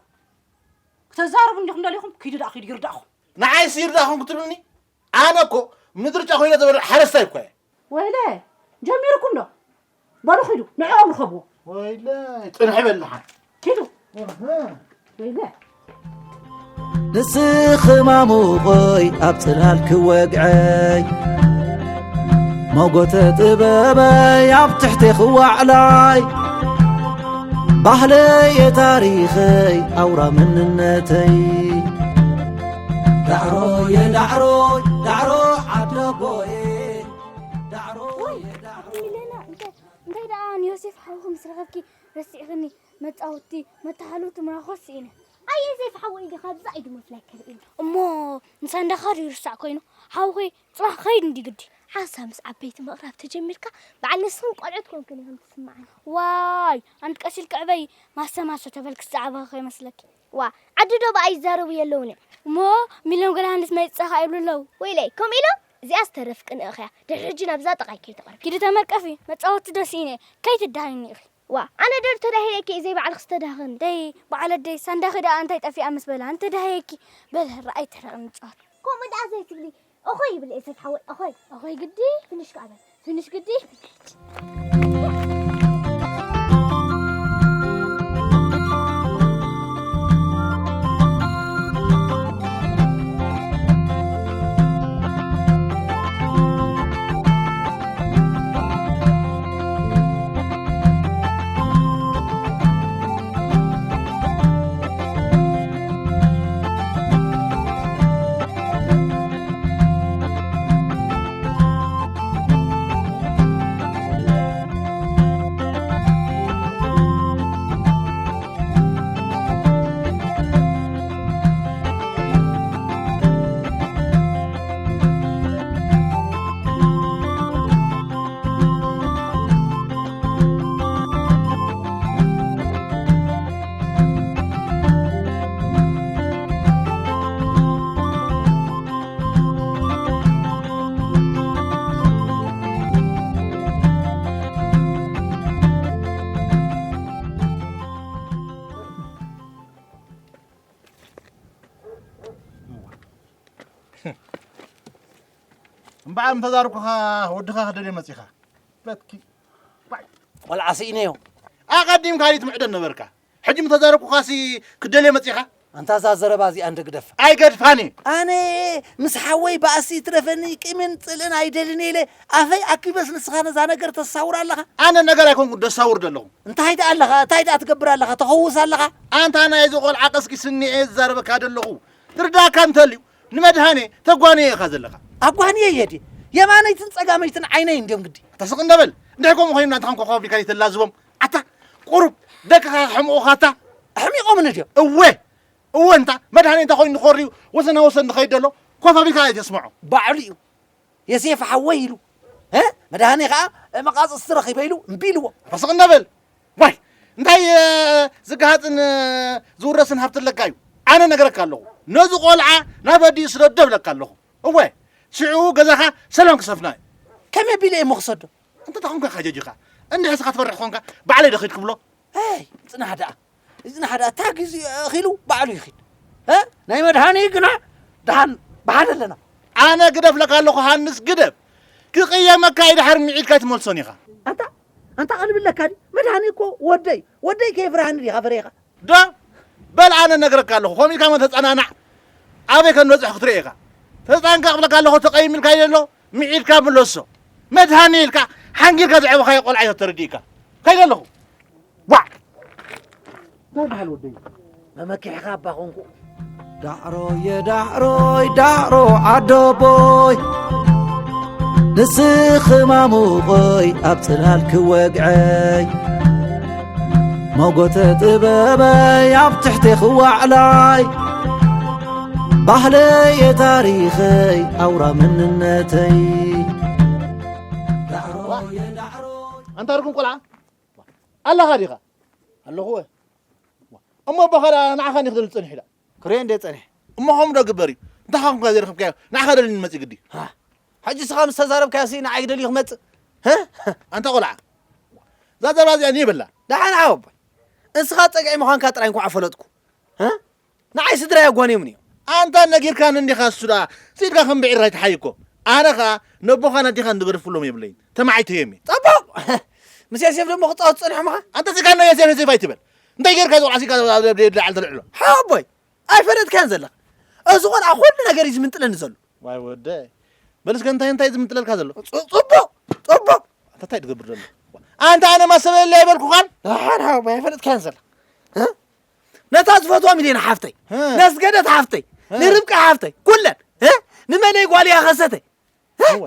ክተዛረቡ እንዲኹም ደሊኹም፣ ኪዱ ደኣ ኪዱ ይርዳእኹም። ንዓይስ ይርዳእኹም ክትብልኒ? ኣነ እኮ ምድሪ ጫኾይነ ዝበልዕ ሓረስታይ እኮ እየ። ወይለ፣ ጀሚርኩም ዶ? በሉ ኪዱ፣ ንዕኦም ርኸብዎ። ወይለ፣ ጽንሒ በል ደሓን። ኪዱ። እህ። ወይለ። ንስኺ ማሙቐይ ኣብ ጽላል ክወግዐይ፣ ሞጎተ ጥበበይ ኣብ ትሕቲ ክዋዕላይ፣ ባህለየ ታሪኸይ ኣውራ መንነተይ። ዳዕሮየ ዳዕሮይ ዳዕሮ ዓደቦየ፣ ዳዕሮየ ዳዕሮ። ሚለና፣ እንታይ፣ እንታይ ደኣ ንዮሴፍ ሓውኺ ምስ ረኸብኪ ረሲዕኽኒ? መጻወቲ፣ መተሃልውቲ ምራኾ ስኢነ። ኣየ ዮሴፍ ሓወይ፣ ኢድኻ ብዛ ኢዱ ምፍላይ ከርኢ። እሞ ንሳንዳኻ ድዩ ርሳዕ ኮይኑ? ሓውኺ ጽባሕ ኸይድ እንዲ ግዲ። ሓንሳብ ምስ ዓበይቲ ምቕራብ ተጀሚርካ፣ በዓል ንስኽን ቆልዑት ኮንክን ኢኽን ትስምዓኒ። ዋይ፣ ኣንቲ ቀስ ኢልኪ ዕበዪ፣ ማሰ ማሰ ተበልኪ ዝዓበኺ ከይመስለኪ። ዋ፣ ዓዲ ዶ ብኣ ይዛረቡ የለውን እዮም። እሞ ሚሎም ገለ ሃንደስ መይጸኻ ይብሉ ኣለዉ። ወይለይ፣ ከምኡ ኢሎም? እዚኣ ዝተረፍ ቅንእኽያ። ድሕሪ ሕጂ ናብዛ ጥቓይ ከይትቐርቢ። ኪዲ ተመርቀፊ፣ መጻወቲ ዶ ስኢነ፣ ከይትደሃይኒ ኢኺ። ዋ፣ ኣነ ዶ ተዳሂለኪ እየ ዘይባዕልኺ ዝተዳህኸኒ? ደይ፣ በዓል ኣደይ፣ ሳንዳኺ ደኣ እንታይ ጠፊኣ ምስ በላ፣ እንተ ደሃየኪ፣ በል፣ ረኣይ ትሕረቕኒ ንጻወት። ከምኡ ደኣ ዘይትብሊ። እኾይ ይብል ኤሰት ሓወይ፣ እኾይ። እኾይ ግዲ? ፍንሽ ከኣ በል። ፍንሽ ግዲ? እምበኣር ምተዛረብኩኻ ወድኻ ክደልዮ መጺኻ። በትኪ። ቆልዓ ስኢነዮ። ኣቐዲምካ ድዩ ትምዕዶ ነበርካ? ሕጂ ምተዛረብኩኻሲ ክደልዮ መጺኻ? ኣንታ እዛ ዘረባ እዚኣ እንደ ግደፍ። ኣይገድፋን እየ። ኣነ ምስ ሓወይ ባእሲ ይትረፈኒ፣ ቂምን ጽልእን ኣይደልን እየ ኢለ ኣፈይ ኣኪበስ ንስኻ ነዛ ነገር ተሳውር ኣለኻ? ኣነ ነገር ኣይኮንኩ ደሳውር ዘለኹ። እንታይ ደኣ ኣለኻ? እንታይ ደኣ ትገብር ኣለኻ? ተኸውስ ኣለኻ? ኣንታ ናይዚ ቆልዓ ቀስቂስኒ እየ ዝዛረበካ ዘለኹ። ትርዳእካ እንተልዩ፣ ንመድሃኔ ተጓንየ ኢኻ ዘለኻ። ኣጓንየ እየ ድየ? የማነይትን ጸጋመይትን ዓይነይ እንድዮም ግዲ። ኣታ ስቕ እንደ በል። እንድሕር ከምኡ ኮይኑ፣ ናትኻ እንኳ ኮፍ ኢልካ ተላዝቦም። ኣታ ቁሩብ ደቅኻ ክሕምቑኻ ኣታ። ኣሕሚቖምኒ ድዮም? እወ፣ እወ፣ እንታ መድሃኔ እንተ ኮይኑ፣ ንኾርዩ ወሰና ወሰን ንኸይድ ደሎ፣ ኮፍ ኣቢልካ ኣይተስምዖ። ባዕሉ እዩ። የሴፍ ሓወይ ኢሉ። እ? መድሃኔ ኸኣ መቓጽስቲ ረኺበ ኢሉ እምቢ ኢልዎ። ኣታ ስቕ እንደ በል። ዋይ፣ እንታይ፣ እ፣ ዝገሃጽን፣ እ፣ ዝውረስን ሃብቲ ኣለካ እዩ? ኣነ ነገረካ ኣለኹ። ነዚ ቆልዓ ናብ ኣዲኡ ስደዶ እብለካ ኣለኹ። እወ፣ ሽዑ ገዛኻ ሰላም ክሰፍና እዩ። ከመይ ኣቢለ እየ እሞ ክሰዶ? እንተ ተኾንካ ካጀጅኻ፣ እንድሕር ስኻ ትፈርሕ ኮንካ፣ ባዕለይ ዶ ኺድ ክብሎ? ኣይ፣ ጽናሕ ደኣ። ጽናሕ ደኣ፣ እታ ግዜ ኣኺሉ ባዕሉ ይኺድ። እ? ናይ መድሃኒ ግና ደሓን ብሓደ ኣለና። ኣነ ግደፍ ለካ ኣለኹ፣ ሃንስ ግደፍ። ክቕየመካ እዩ፣ ድሓር ምዒድካ ኣይትመልሶን ኢኻ። ኣንታ፣ ኣንታ ቀልቢ ኣለካ ድዩ? መድሃኒ እኮ ወደይ፣ ወደይ ከየፍርሃኒ ዲኻ ፈሪኻ? ዶ? በል ኣነ ነግረካ ኣለኹ፣ ከምኡ ኢልካ እሞ ተጸናናዕ። ኣበይ ከም ንበጽሕ ክትርኢ ኢኻ። ተጻንቀቕ እብለካ ኣለኹ፣ ተቐይም ኢልካ ኣሎ፣ ምዒድካ ምለሶ። መድሃኒ ኢልካ ሓንጊርካ ዘዕበኻዮ ቆልዓ እዩ ተረዲእካ። ከይደ ኣለኹ። ዋዕ! እንታይ በሃል ወደይ? መመኪሕኻ እባ ኾንኩ። ዳዕሮየ ዳዕሮይ ዳዕሮ ዓዶቦይ፣ ንስኺ ማሙቐይ ኣብ ጽላል ክወግዐይ፣ ሞጎተ ጥበበይ ኣብ ትሕቲ ክዋዕላይ፣ ባህለየ ታሪኸይ ኣውራ መንነተይ። ዳዕሮየ ዳዕሮይ። ኣንታ ርጉም ቆልዓ፣ ኣለኻ ዲኻ? ኣለኹ። እሞ ኣቦኻ ደኣ ንዓኻ እንዲዩ ክደሊ ጸኒሑ ደኣ? ክሪኦ እንድየ ጸኒሐ። እሞ ከምኡ ዶ ግበር እዩ? እንታይ ኾንካ ዘይረኸብካዮ? ንዓኻ ደልዩ ንመጽእ ግዲ። ሃ? ሕጂ ንስኻ ምስ ተዛረብካዮሲ ንዓይ ክደልዩ ክመጽእ? ሃ? ኣንታ ቆልዓ፣ እዛ ዘረባ እዚኣ ንየብላ። ደሓን ዓው ኣቦይ። ንስኻ ጸግዒ ምዃንካ ጥራይ እንኳዕ ፈለጥኩ። ሃ? ንዓይ ስድራይ ኣጓንዮምኒ እዮም። ኣንታ ነጊርካኒ እንዲኻ እሱ ደኣ፣ ስኢልካ ከም ብዒር ኣይትሓይ እኮ። ኣነ ኸኣ ነቦኻን ኣዴኻን ዝገደፍኩሎም የብለይን። ተማዓይተዮም እየ። ጸቡቕ! ምስ ዮሴፍ ደሞ ክጻወት ጸኒሖም ኢኻ? ኣንታ ስኢልካ ዮሴፍ ዮሴፍ ኣይትበል። እንታይ ጌርካ እዚ ቆልዓ ስኢልካ ኣብ ዘይብሉ ላዕሊ ተልዕሎ? ሓወቦይ፣ ኣይፈለጥካዮን ዘለኻ። እዚ ቆልዓ ኩሉ ነገር እዩ ዝምንጥለኒ ዘሎ። ዋይ ወደይ። በል እስከ እንታይ እንታይ ዝምንጥለልካ ዘሎ? ጽ-፣ ጽቡቕ፣ ጽቡቕ። ኣንታ እንታይ ትገብር ዘሎ? ኣንታ ኣነ ማሰበለይ ኣይበልኩኻን? ደሓን ሓወቦይ፣ ኣይፈለጥካዮን ዘለኻ። እ? ነታ ዝፈትዋ ሚልዮን ሓፍተይ፣ እ። ነስገደት ሓፍተይ፣ እ። ንርብቃ ሓፍተይ፣ ኩለን፣ እ? ንመለይ ጓል እያ ከሰተይ። እ? እወ።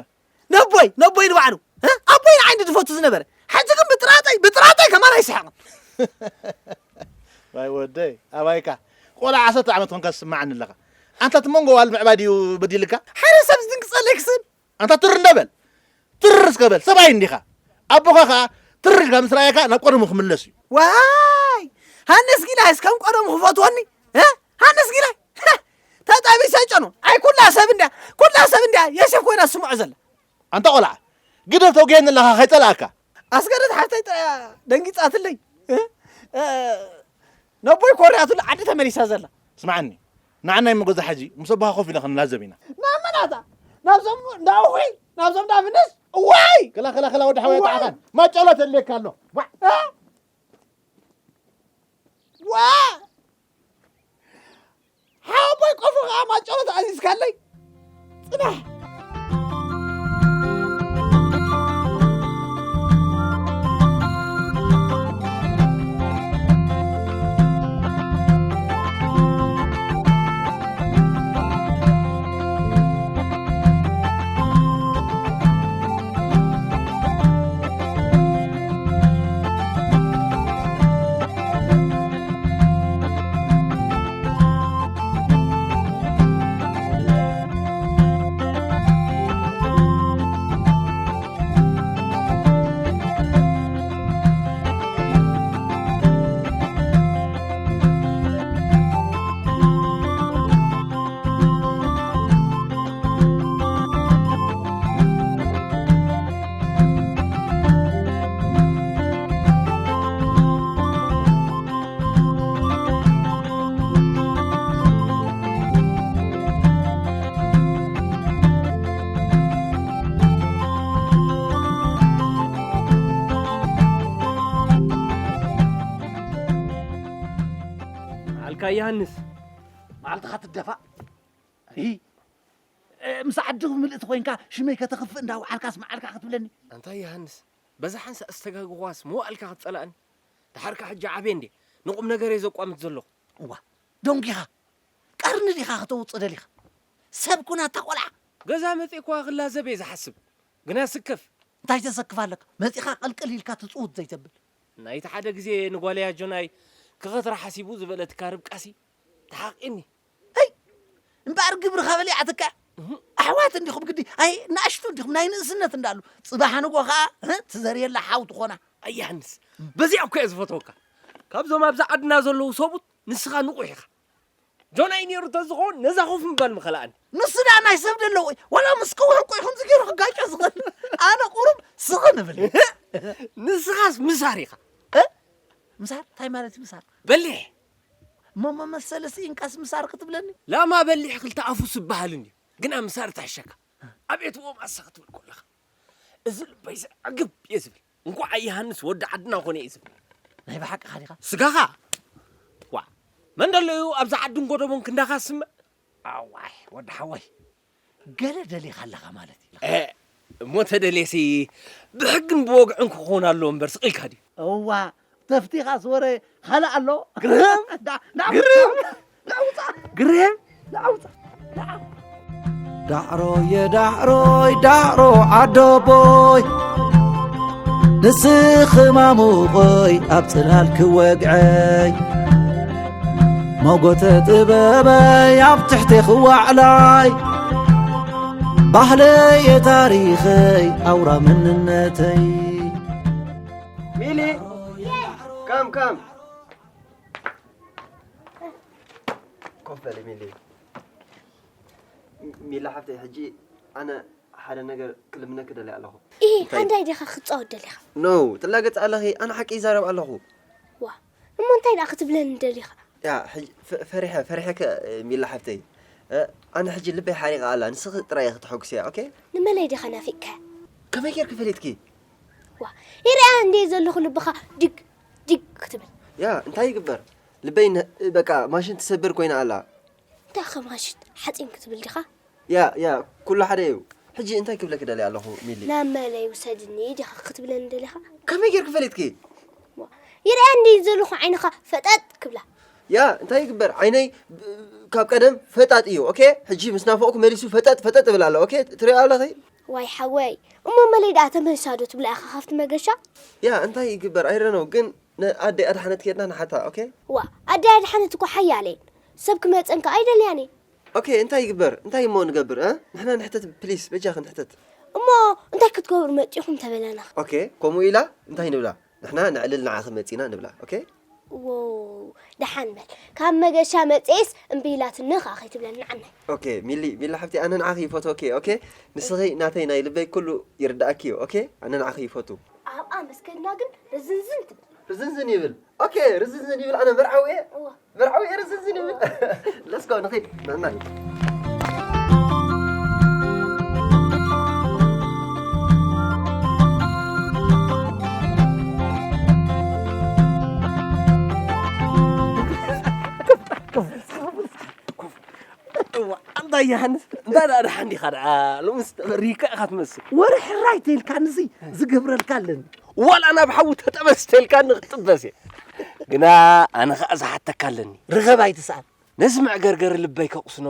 ነቦይ፣ ነቦይ ንባዕሉ፣ እ? ኣቦይ ንዓይ እንዲ ዝፈቱ ዝነበረ። ሕጂ ግን ብጥራጠይ፣ ብጥራጠይ ከማን ኣይስሕቕን። ዋይ ወደይ፣ ኣባይካ። ቆልዓ ዓሰርተ ዓመት ኮንካ ዝስምዓኒ ኣለኻ። ኣንታ እቲ መንጎ ዋል ምዕባይ ድዩ በዲልካ? ሓደ ሰብ ዝድንግጸለይ ክስን። ኣንታ ትር እንደ በል። ትር እስከ በል። ሰብኣይ እንዲኻ። ኣቦኻ ኸኣ ትር ኢልካ ምስ ረኣየካ ናብ ቀደሙ ክምለስ እዩ። ዋይ! ሃነስ ጊላይስ ከም ቀደሙ ክፈትወኒ? እ? ሃነስ ጊላይ? ተጣቢሰ ጨኑ። ኣይ ኩላ ሰብ እንድያ፣ ኩላ ሰብ እንድያ የሴፍ ኮይና ትስምዖ ዘላ። ኣንታ ቆልዓ፣ ግደፍ ተውግየኒ ኣለኻ ከይጸላእካ። ኣስገደት ሓፍተይ ጥራይ እያ ደንጊጻትለይ። እ? እ፣ ነቦይ ኮርያትሉ ዓዲ ተመሊሳ ዘላ። ስምዓኒ፣ ንዓናይ መገዛ ሕጂ ምስ ኣቦኻ ኮፍ ኢልና ክንላዘብ ኢና። ናብ መናታ? ናብዞም እንዳ ውሒ? ናብዞም እንዳ ፍንስ? እዋይ! ክላ፣ ክላ፣ ክላ፣ ወዲ ሓወይ እዋይ! ኣጣዕኻን። ማጨሎ ተድልየካ ኣሎ። ዋ! እ? ዋ! ሓወቦይ ቆፎ ኸዓ ማጨሎ ተኣዚዝካለይ? ጽናሕ። ካ ዮሃንስ፣ መዓልትኻ ትደፋእ። እ፣ ምስ ዓዲ ምልእቲ ኮይንካ ሽመይ ከተኽፍእ እንዳወዓልካስ መዓልካ ክትብለኒ? ኣንታ ዮሃንስ፣ በዛ ሓንሳእ ዝተጋግኳስ መዋእልካ ክትጸላእኒ? ደሓርካ ሕጂ ዓብየ እንዴ ንቁም ነገር እየ ዘቋምት ዘለኹ። እዋ፣ ደንጒኻ ቀርኒ ዲኻ ከተውጽእ ደሊኻ? ሰብ ኩን ኣታ ቆልዓ። ገዛ መጺእኳ ክላዘብ እየ ዝሓስብ። ግና ስከፍ። እንታይ ተሰክፍ ኣለካ? መጺኻ ቅልቅል ኢልካ ትጽውት ዘይተብል። ናይቲ ሓደ ግዜ ንጓለይ ኣጆናይ ክኸትራ ሓሲቡ ዝበለትካ ርብቃሲ ተሓቂኒ። ሄይ! እምበኣር ግብርኻ በሊዓትካ። እህ። ኣሕዋት እንዲኹም ግዲ፣ ኣይ፣ ንኣሽቱ እንዲኹም፣ ናይ ንእስነት እንዳሉ። ጽባሕ ንጎ ኸኣ፣ እ፣ ትዘርየላ ሓው ትኾና። ኣያንስ፣ በዚኣ እኮ እየ ዝፈትወካ። ካብዞም ኣብዛ ዓድና ዘለዉ ሰቡት ንስኻ ንቑሕ ኢኻ። ጆናይ ነይሩ ተዝኸውን ነዛ ኮፍ ምባል ምኸለኣኒ። ንሱ ደኣ ናይ ሰብ ደለዎ እዩ። ዋላ ምስ ከውሒ እኮ እዩ ከምዚ ገይሩ ክጋጮ ዝኽእል። ኣነ ቁሩብ ስኽን እብል እየ። ንስኻስ ምሳር ኢኻ። እ? ምሳር? እንታይ ማለት እዩ ምሳር? በሊሕ። እሞ መመሰሊ ስኢንካስ ምሳር ክትብለኒ? ላማ በሊሕ ክልተ ኣፉ ስበሃል እንድዩ። ግና ምሳር ተሕሸካ። ኣቤት ዎም ኣሳ ክትብል ከለኻ። እዚ ልበይ ዘዕግብ እየ ዝብል። እንኳዕ ዮሃንስ ወዲ ዓድና ኮነ እዩ ዝብል። ናይ ብሓቅኻ ዲኻ? ስጋኻ? ዋ፣ መን ደለዩ ኣብዛ ዓድን ጎደቦን ክንዳኻ ዝስምዕ? ኣዋይ፣ ወዲ ሓወይ፣ ገለ ደሊኻ ኣለኻ ማለት እዩ። እ፣ እሞ ተደልየሲ ብሕግን ብወግዕን ክኸውን ኣለዎ እምበር ስቕ ኢልካ ድዩ? እዋ፣ ተፍቲኻስ ወረ ካልእ ኣሎ? ግርም! ዳ-፣ ዳ-፣ ግርም! ዳ-፣ ውጻእ! ግርም! ዳ-፣ ውጻእ! ዳ-፣ ዳዕሮየ ዳዕሮይ ዳዕሮ ዓዶቦይ ንስኺ ማሙቐይ ኣብ ጽላል ክወግዐይ ሞጎተ ጥበበይ ኣብ ትሕቲ ክዋዕላይ ባህለየ ታሪኸይ ኣውራ መንነተይ። ሚሊ፣ ካም፣ ካም። ኮፍ በሊ ሚሊ። ሚላ ሓፍተይ፣ ሕጂ ኣነ ሓደ ነገር ክልምነኪ ደልየ ኣለኹ። ኢሂ፣ እንታይ? ሓንዳይ ዲኻ ክትጻወት ደሊኻ? ኖ፣ ትላገጺ ኣለኺ። ኣነ ሓቂ ይዛረብ ኣለኹ። ዋ፣ እሞ እንታይ ደኣ ክትብለኒ ደሊኻ? ያ፣ ሕጂ ፈ-፣ ፈሪሐ፣ ፈሪሐ ከ፣ ሚላ ሓፍተይ። እ፣ ኣነ ሕጂ ልበይ ሓሪቓ ኣላ። ንስኺ ጥራይ ኢኺ ተሐጉስያ፣ ኦኬ? ንመለይ ዲኻ ናፊቅካያ? ከመይ ጌርኪ ፈሊጥኪ? ዋ፣ ይርኣ እንድየ ዘለኹ ልብኻ ዲግ፣ ዲግ ክትብል። ያ፣ እንታይ ይግበር? ልበይ ነ-፣ በቃ ማሽን ትሰብር ኮይና ኣላ። እንታይ ከ ማሽን ሓጺን ክትብል ዲኻ? ያ፣ ያ፣ ኩሉ ሓደ እዩ። ሕጂ እንታይ ክብለኪ ደልየ ኣለኹ፣ ሚሊ? ናብ መለይ ውሰድኒ ዲኻ ክትብለኒ ደሊኻ? ከመይ ጌርኪ ፈሊጥኪ? ዋ፣ ይርኣ እንድየ ዘለኹ ዓይንኻ ፈጠጥ ክብላ። ያ፣ እንታይ ይግበር? ዓይነይ ብ-፣ ካብ ቀደም ፈጣጥ እዩ፣ ኦኬ? ሕጂ ምስ ናፈቕኩ መሊሱ ፈጠጥ፣ ፈጠጥ ይብል ኣሎ፣ ኦኬ? ትሪኦ ኣለኺ? ዋይ ሓወይ፣ እሞ መለይ ደኣ ተመልሳ ዶ ትብላ ኢኻ ካብቲ መገሻ? ያ፣ እንታይ ይግበር? I don't know፣ ግን ንኣደይ ኣድሓነት ከድና ንሓታ፣ ኦኬ? ዋ፣ ኣደይ ኣድሓነት እኮ ሓያል እየን። ሰብ ክመጸን ከኣ ኣይደልያን እየ። ኦኬ፣ እንታይ ይግበር? እንታይ እሞ ንገብር፣ እ? ንሕና ንሕተት፣ ፕሊስ፣ በጃኺ ንሕተት። እሞ እንታይ ክትገብሩ መጺኹም ተበለና? ኦኬ፣ ከምኡ ኢላ እንታይ ንብላ? ንሕና ነዕልል ንዓኺ መጺና ንብላ፣ ኦኬ? ዎው፣ ደሓን በል። ካብ መገሻ መጽኤስ እምቢ ኢላትኒ ኸኣ ከይትብለኒ ዓናይ። ኦኬ፣ ሚሊ፣ ሚሊ ሓብቲ፣ ኣነ ንዓኺ ይፈትወኪ፣ ኦኬ? ንስኺ ናተይ ናይ ልበይ ኩሉ ይርድኣኪ እዩ፣ ኦኬ? ኣነ ንዓኺ ይፈቱ። ኣብኣ ምስ ከድና ግን ርዝንዝን ትብል። ርዝንዝን ይብል። ኦኬ፣ ርዝንዝን ይብል። ኣነ መርዓዊ እየ። እዋ። መርዓዊ እየ፣ ርዝንዝን ይብል። Let's go፣ ንኺድ። ንዕና እዩ። እዋ፣ ኣንታ ዮሃንስ፣ እንታይ ደኣ ደሓን ዲኻ ደኣ? ሎምስ ተበሪካ ኢኻ ትመስል። ወረ ሕራይ ተይልካንሲ ዝገብረልካ ኣለኒ። ዋላ ናብ ሓዊ ተጠበስ ተይልካኒ ክጥበስ እየ። ግና ኣነ ኸኣ ዝሓተካ ኣለኒ። ርኸብ ኣይትስኣን። ነዚ መዕገርገሪ ልበይ ከቑስኖ።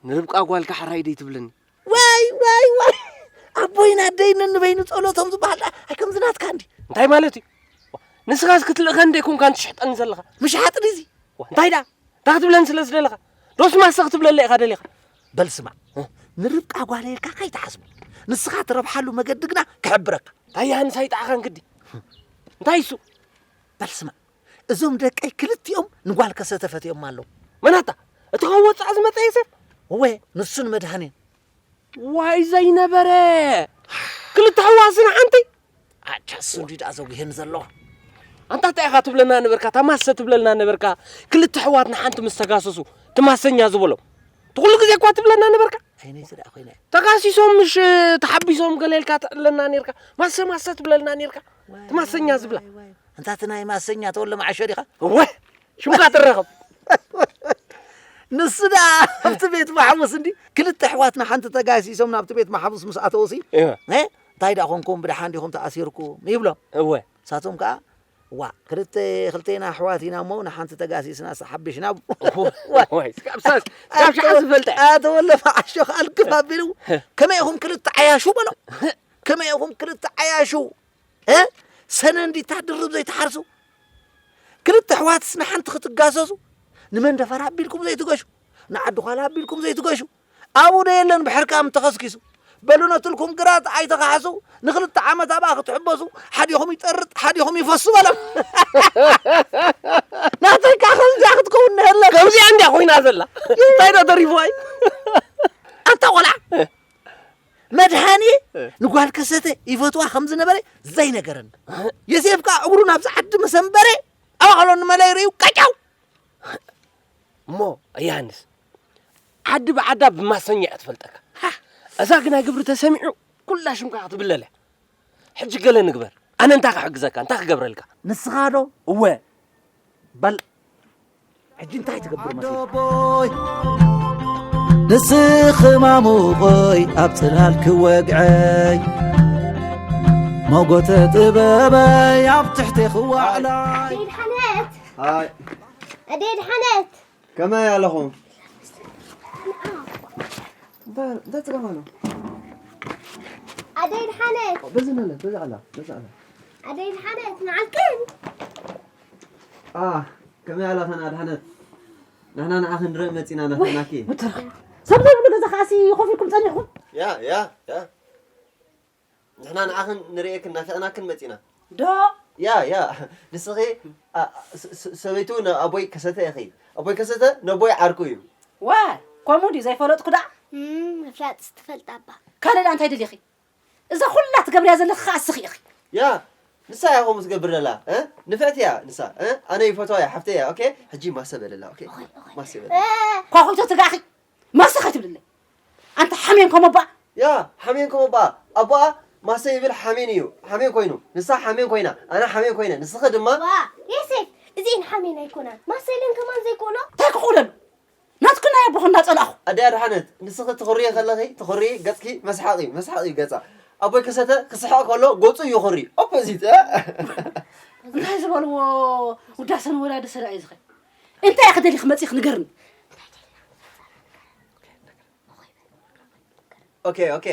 ንርብቃ ጓልካ ሕራይ ደይ ትብለኒ። ዋይ፣ ዋይ፣ ዋይ። ኣቦይን ኣደይን ነንበይኑ ጸሎቶም ዝበሃል ደኣ ኣይከም ዝናትካ እንዲ። እንታይ ማለት እዩ? ንስኻስ ክትልእኸኒ ደይኮንካን ትሽሕጠኒ ዘለኻ? ምሽሓጥ ድዚ? ዋ፣ እንታይ ደኣ? እንታይ ክትብለኒ ስለ ዝደለኻ? ዶስ ማሰ ክትብለለይ ኢኻ ደሊኻ? በል ስማዕ፣ እ? ንርብቃ ጓለይ ኢልካ ከይትሓስቡ። ንስኻ ትረብሓሉ መገዲ ግና ክሕብረካ። እንታይ ያህንስ ኣይጠዓኻን ግዲ? እንታይ እሱ? በል ስማዕ፣ እዞም ደቀይ ክልቲኦም ንጓል ከሰተ ፈትዮም ኣለዉ። መናታ? እቲ ካብ ወጻኢ ዝመጸ ዮሴፍ? እወ፣ ንሱን መድሃኔን። ዋይ ዘይነበረ! ክልተ ሕዋስን ሓንቲ? ኣቻ፣ እሱ እንዲ ደኣ ዘጉሄን ዘሎ። ኣንታ እንታይ ኢኻ ትብለና ነበርካ? እታ ማሰ ትብለልና ነበርካ። ክልተ ሕዋት ንሓንቲ ምስ ተጋሰሱ፣ እቲ ማሰኛ ዝበሎ። እቲ ኩሉ ግዜ እኳ ትብለና ነበርካ። ዓይነይ ስለ ኮይነ። ተጋሲሶም ምሽ ተሓቢሶም ገለ ኢልካ ትዕለና ኔርካ። ማሰ፣ ማሰ ትብለልና ኔርካ። እቲ ማሰኛ ዝብላ። ዋይ፣ ዋይ፣ ዋይ። ኣንታ እቲ ናይ ማሰኛ ተወለ መዓሾ ዲኻ? እወ! ሽምካ ትረኸብ። ንሱ ደኣ ኣብቲ ቤት ማሕቡስ እንዲ ክልተ ኣሕዋትና ሓንቲ ተጋሲሶም ናብቲ ቤት ማሕቡስ ምስ ኣተውሲ እየ። እንታይ ደኣ ኮንኩም ብደሓን ዲኹም ተኣሲርኩም ይብሎም። እወ። ንሳቶም ከዓ ዋ ክልተ ክልቴና ኣሕዋት ኢና እሞ ንሓንቲ ተጋሲስና ሓቢሽና። ዋይ ስጋብ ሳስ ስጋብ ሸዓ ዝፈልጠ። ኣተወለ መዓሾ ከዓ ልክፍ ኣቢሉ ከመይ ኢኹም ክልተ ዓያሹ በሎ። ከመይ ኢኹም ክልተ ዓያሹ ሰነ እንዲታ ድርብ ዘይትሓርሱ ክልተ ኣሕዋትስ ንሓንቲ ክትጋሰሱ ንመንደፈራ ኣቢልኩም ዘይትገሹ ንዓዲ ዃላ ኣቢልኩም ዘይትገሹ ኣብኡ ዶ የለን ብሕርቃም ተኸስኪሱ በሉ ነትልኩም ግራት ኣይተኻሕሱ ንክልተ ዓመት ኣብኣ ክትሕበሱ ሓዲኹም ይጠርጥ ሓዲኹም ይፈሱ በሎም። ናተይ ከዓ ከምዚኣ ክትከውን ነየለን። ከምዚኣ እንዲያ ኮይና ዘላ እንታይ ዶ ተሪፉ ኣይ ኣታ ቆልዓ መድሃኒ ንጓል ከሰተ ይፈትዋ ከም ዝነበረ ዘይነገረኒ። የሴፍ ከዓ እግሩ ናብዚ ዓዲ ምስ ኣንበረ ኣባዕሎ ንመለይ ርእዩ ቀጫው። እሞ ዮሃንስ ዓዲ ብዓዳ ብማሰኛ እያ ትፈልጠካ። እዛ ግና ግብሪ ተሰሚዑ ኩላ ሽምካ ክትብለል እያ። ሕጂ ገለ ንግበር። ኣነ እንታይ ክሕግዘካ እንታይ ክገብረልካ? ንስኻ ዶ? እወ። በል ሕጂ እንታይ ትገብር መሲልካ? ንስኺ ማሙቐይ ኣብ ጽላል ክወግዐይ ሞጎተ ጥበበይ ኣብ ትሕቲ ክዋዕላይ ኣደይ ድሓነት ሃይ ኣደይ ድሓነት ከመይ ኣለኹም? እንታይ እንታይ ጽገም ኣሎ? ኣደይ ድሓነት በዚ ነለ በዚ ኣላ በዚ ኣላ ኣደይ ድሓነት ንዓልክን ኣ ከመይ ኣለኽን ኣድሓነት? ንሕና ንዓኺ ንርኢ መጺና ናፈናኪ። ሰብ ዘይብሉ ገዛ ከዓሲ ኮፍ ኢልኩም ጸኒሕኩም። ያ ያ ያ ንሕና ንዓኽን ንርእየክን ናፊቕናክን መጺና። ዶ ያ ያ ንስኺ ኣ፣ ስ- ስ- ሰበይቱ ንኣቦይ ከሰተ ኢኺ። ኣቦይ ከሰተ ነቦይ ዓርኩ እዩ። ዋይ ከምኡ ድዩ ዘይፈለጥኩ ደኣ እም፣ ምፍላጥስ ትፈልጣ እባ። ካልእ ደኣ እንታይ ደሊኺ? እዛ ኩላ ትገብርያ ዘለኺ ኸኣ እስኺ ኢኺ። ያ ንሳ እያ ከምኡ ትገብር ዘላ እ? ንፍዕቲ እያ ንሳ እ? ኣነ ይፈትዋ እያ ሓፍተይ እያ ኦኬ። ሕጂ ማሰ በለላ ኦኬ። ማሰ በለላ። እ፣ ኳኹይቶ ትጋኺ ማሰ ከይትብልለይ። ኣንታ ሓሜን ከም ኣቦኣ። ያ ሓሜን ከም ኣቦኣ። ኣቦኣ ማሰ ይብል ሓሜን እዩ። ሓሜን ኮይኑ ንሳ ሓሜን ኮይና ኣነ ሓሜን ኮይነ ንስኺ ድማ ዋ ዮሴፍ እዚኤን ሓሜን ኣይኮናን ማሰ ኢለን ከማን ዘይክእሎ እንታይ ክኽእለሉ ናትኩ ናይ ኣቦኹ እንዳጸላእኹ ኣደይ ኣድሓነት ንስኺ ትኹርዪ ከለኺ ትኹርዪ ገጽኪ መስሓቕ እዩ መስሓቕ እዩ ገጻ ኣቦይ ከሰተ ክስሕቕ ከሎ ገጹ ይኹሪ ኦፖዚት እንታይ ዝበልዎ ውዳሰ ንወላዲ ሰላኢ ዝኸ እንታይ ኢኺ ደሊኺ መጺኺ ንገርኒ ኦኬ ኦኬ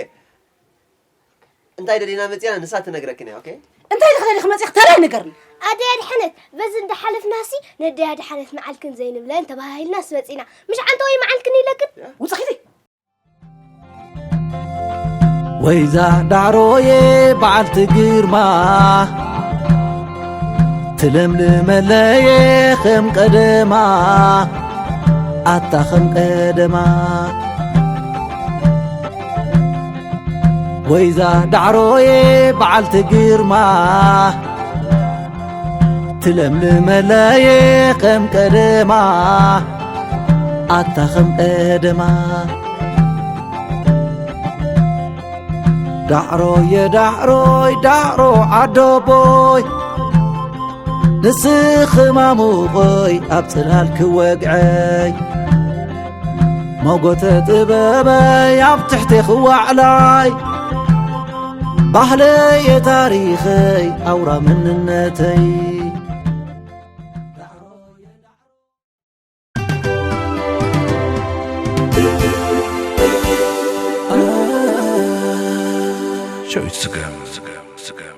እንታይ ደሊና መጺና ንሳ ትነግረክን እያ ኦኬ እንታይ ኢልኺ ደሊኺ መጺኺ ተለይ ንገርኒ ኣደይ ኣድሓነት በዚ እንዳሓለፍናሲ ነደይ ኣድሓነት ንዓልክን ዘይንብለን ተባሃሂልናስ መጺና ምሽ ዓንተ ወይ መዓልክን ኢለክን ውጽኺቲ ወይዛ ዳዕሮዬ በዓልቲ ግርማ ትለምልመለየ ከም ቀደማ ኣታ ከም ቀደማ ወይዛ ዳዕሮዬ በዓልቲ ግርማ ትለምልመለየ ከም ቀደማ ኣታ ከም ቀደማ ዳዕሮየ ዳዕሮይ ዳዕሮ ዓዶቦይ ንስኺ ማሙቐይ ኣብ ጽላል ክወግዐይ ሞጎተ ጥበበይ ኣብ ትሕቲ ክዋዕላይ ባህለየ ታሪኸይ ኣውራ መንነተይ ሸዊት ስገም ስገም ስገም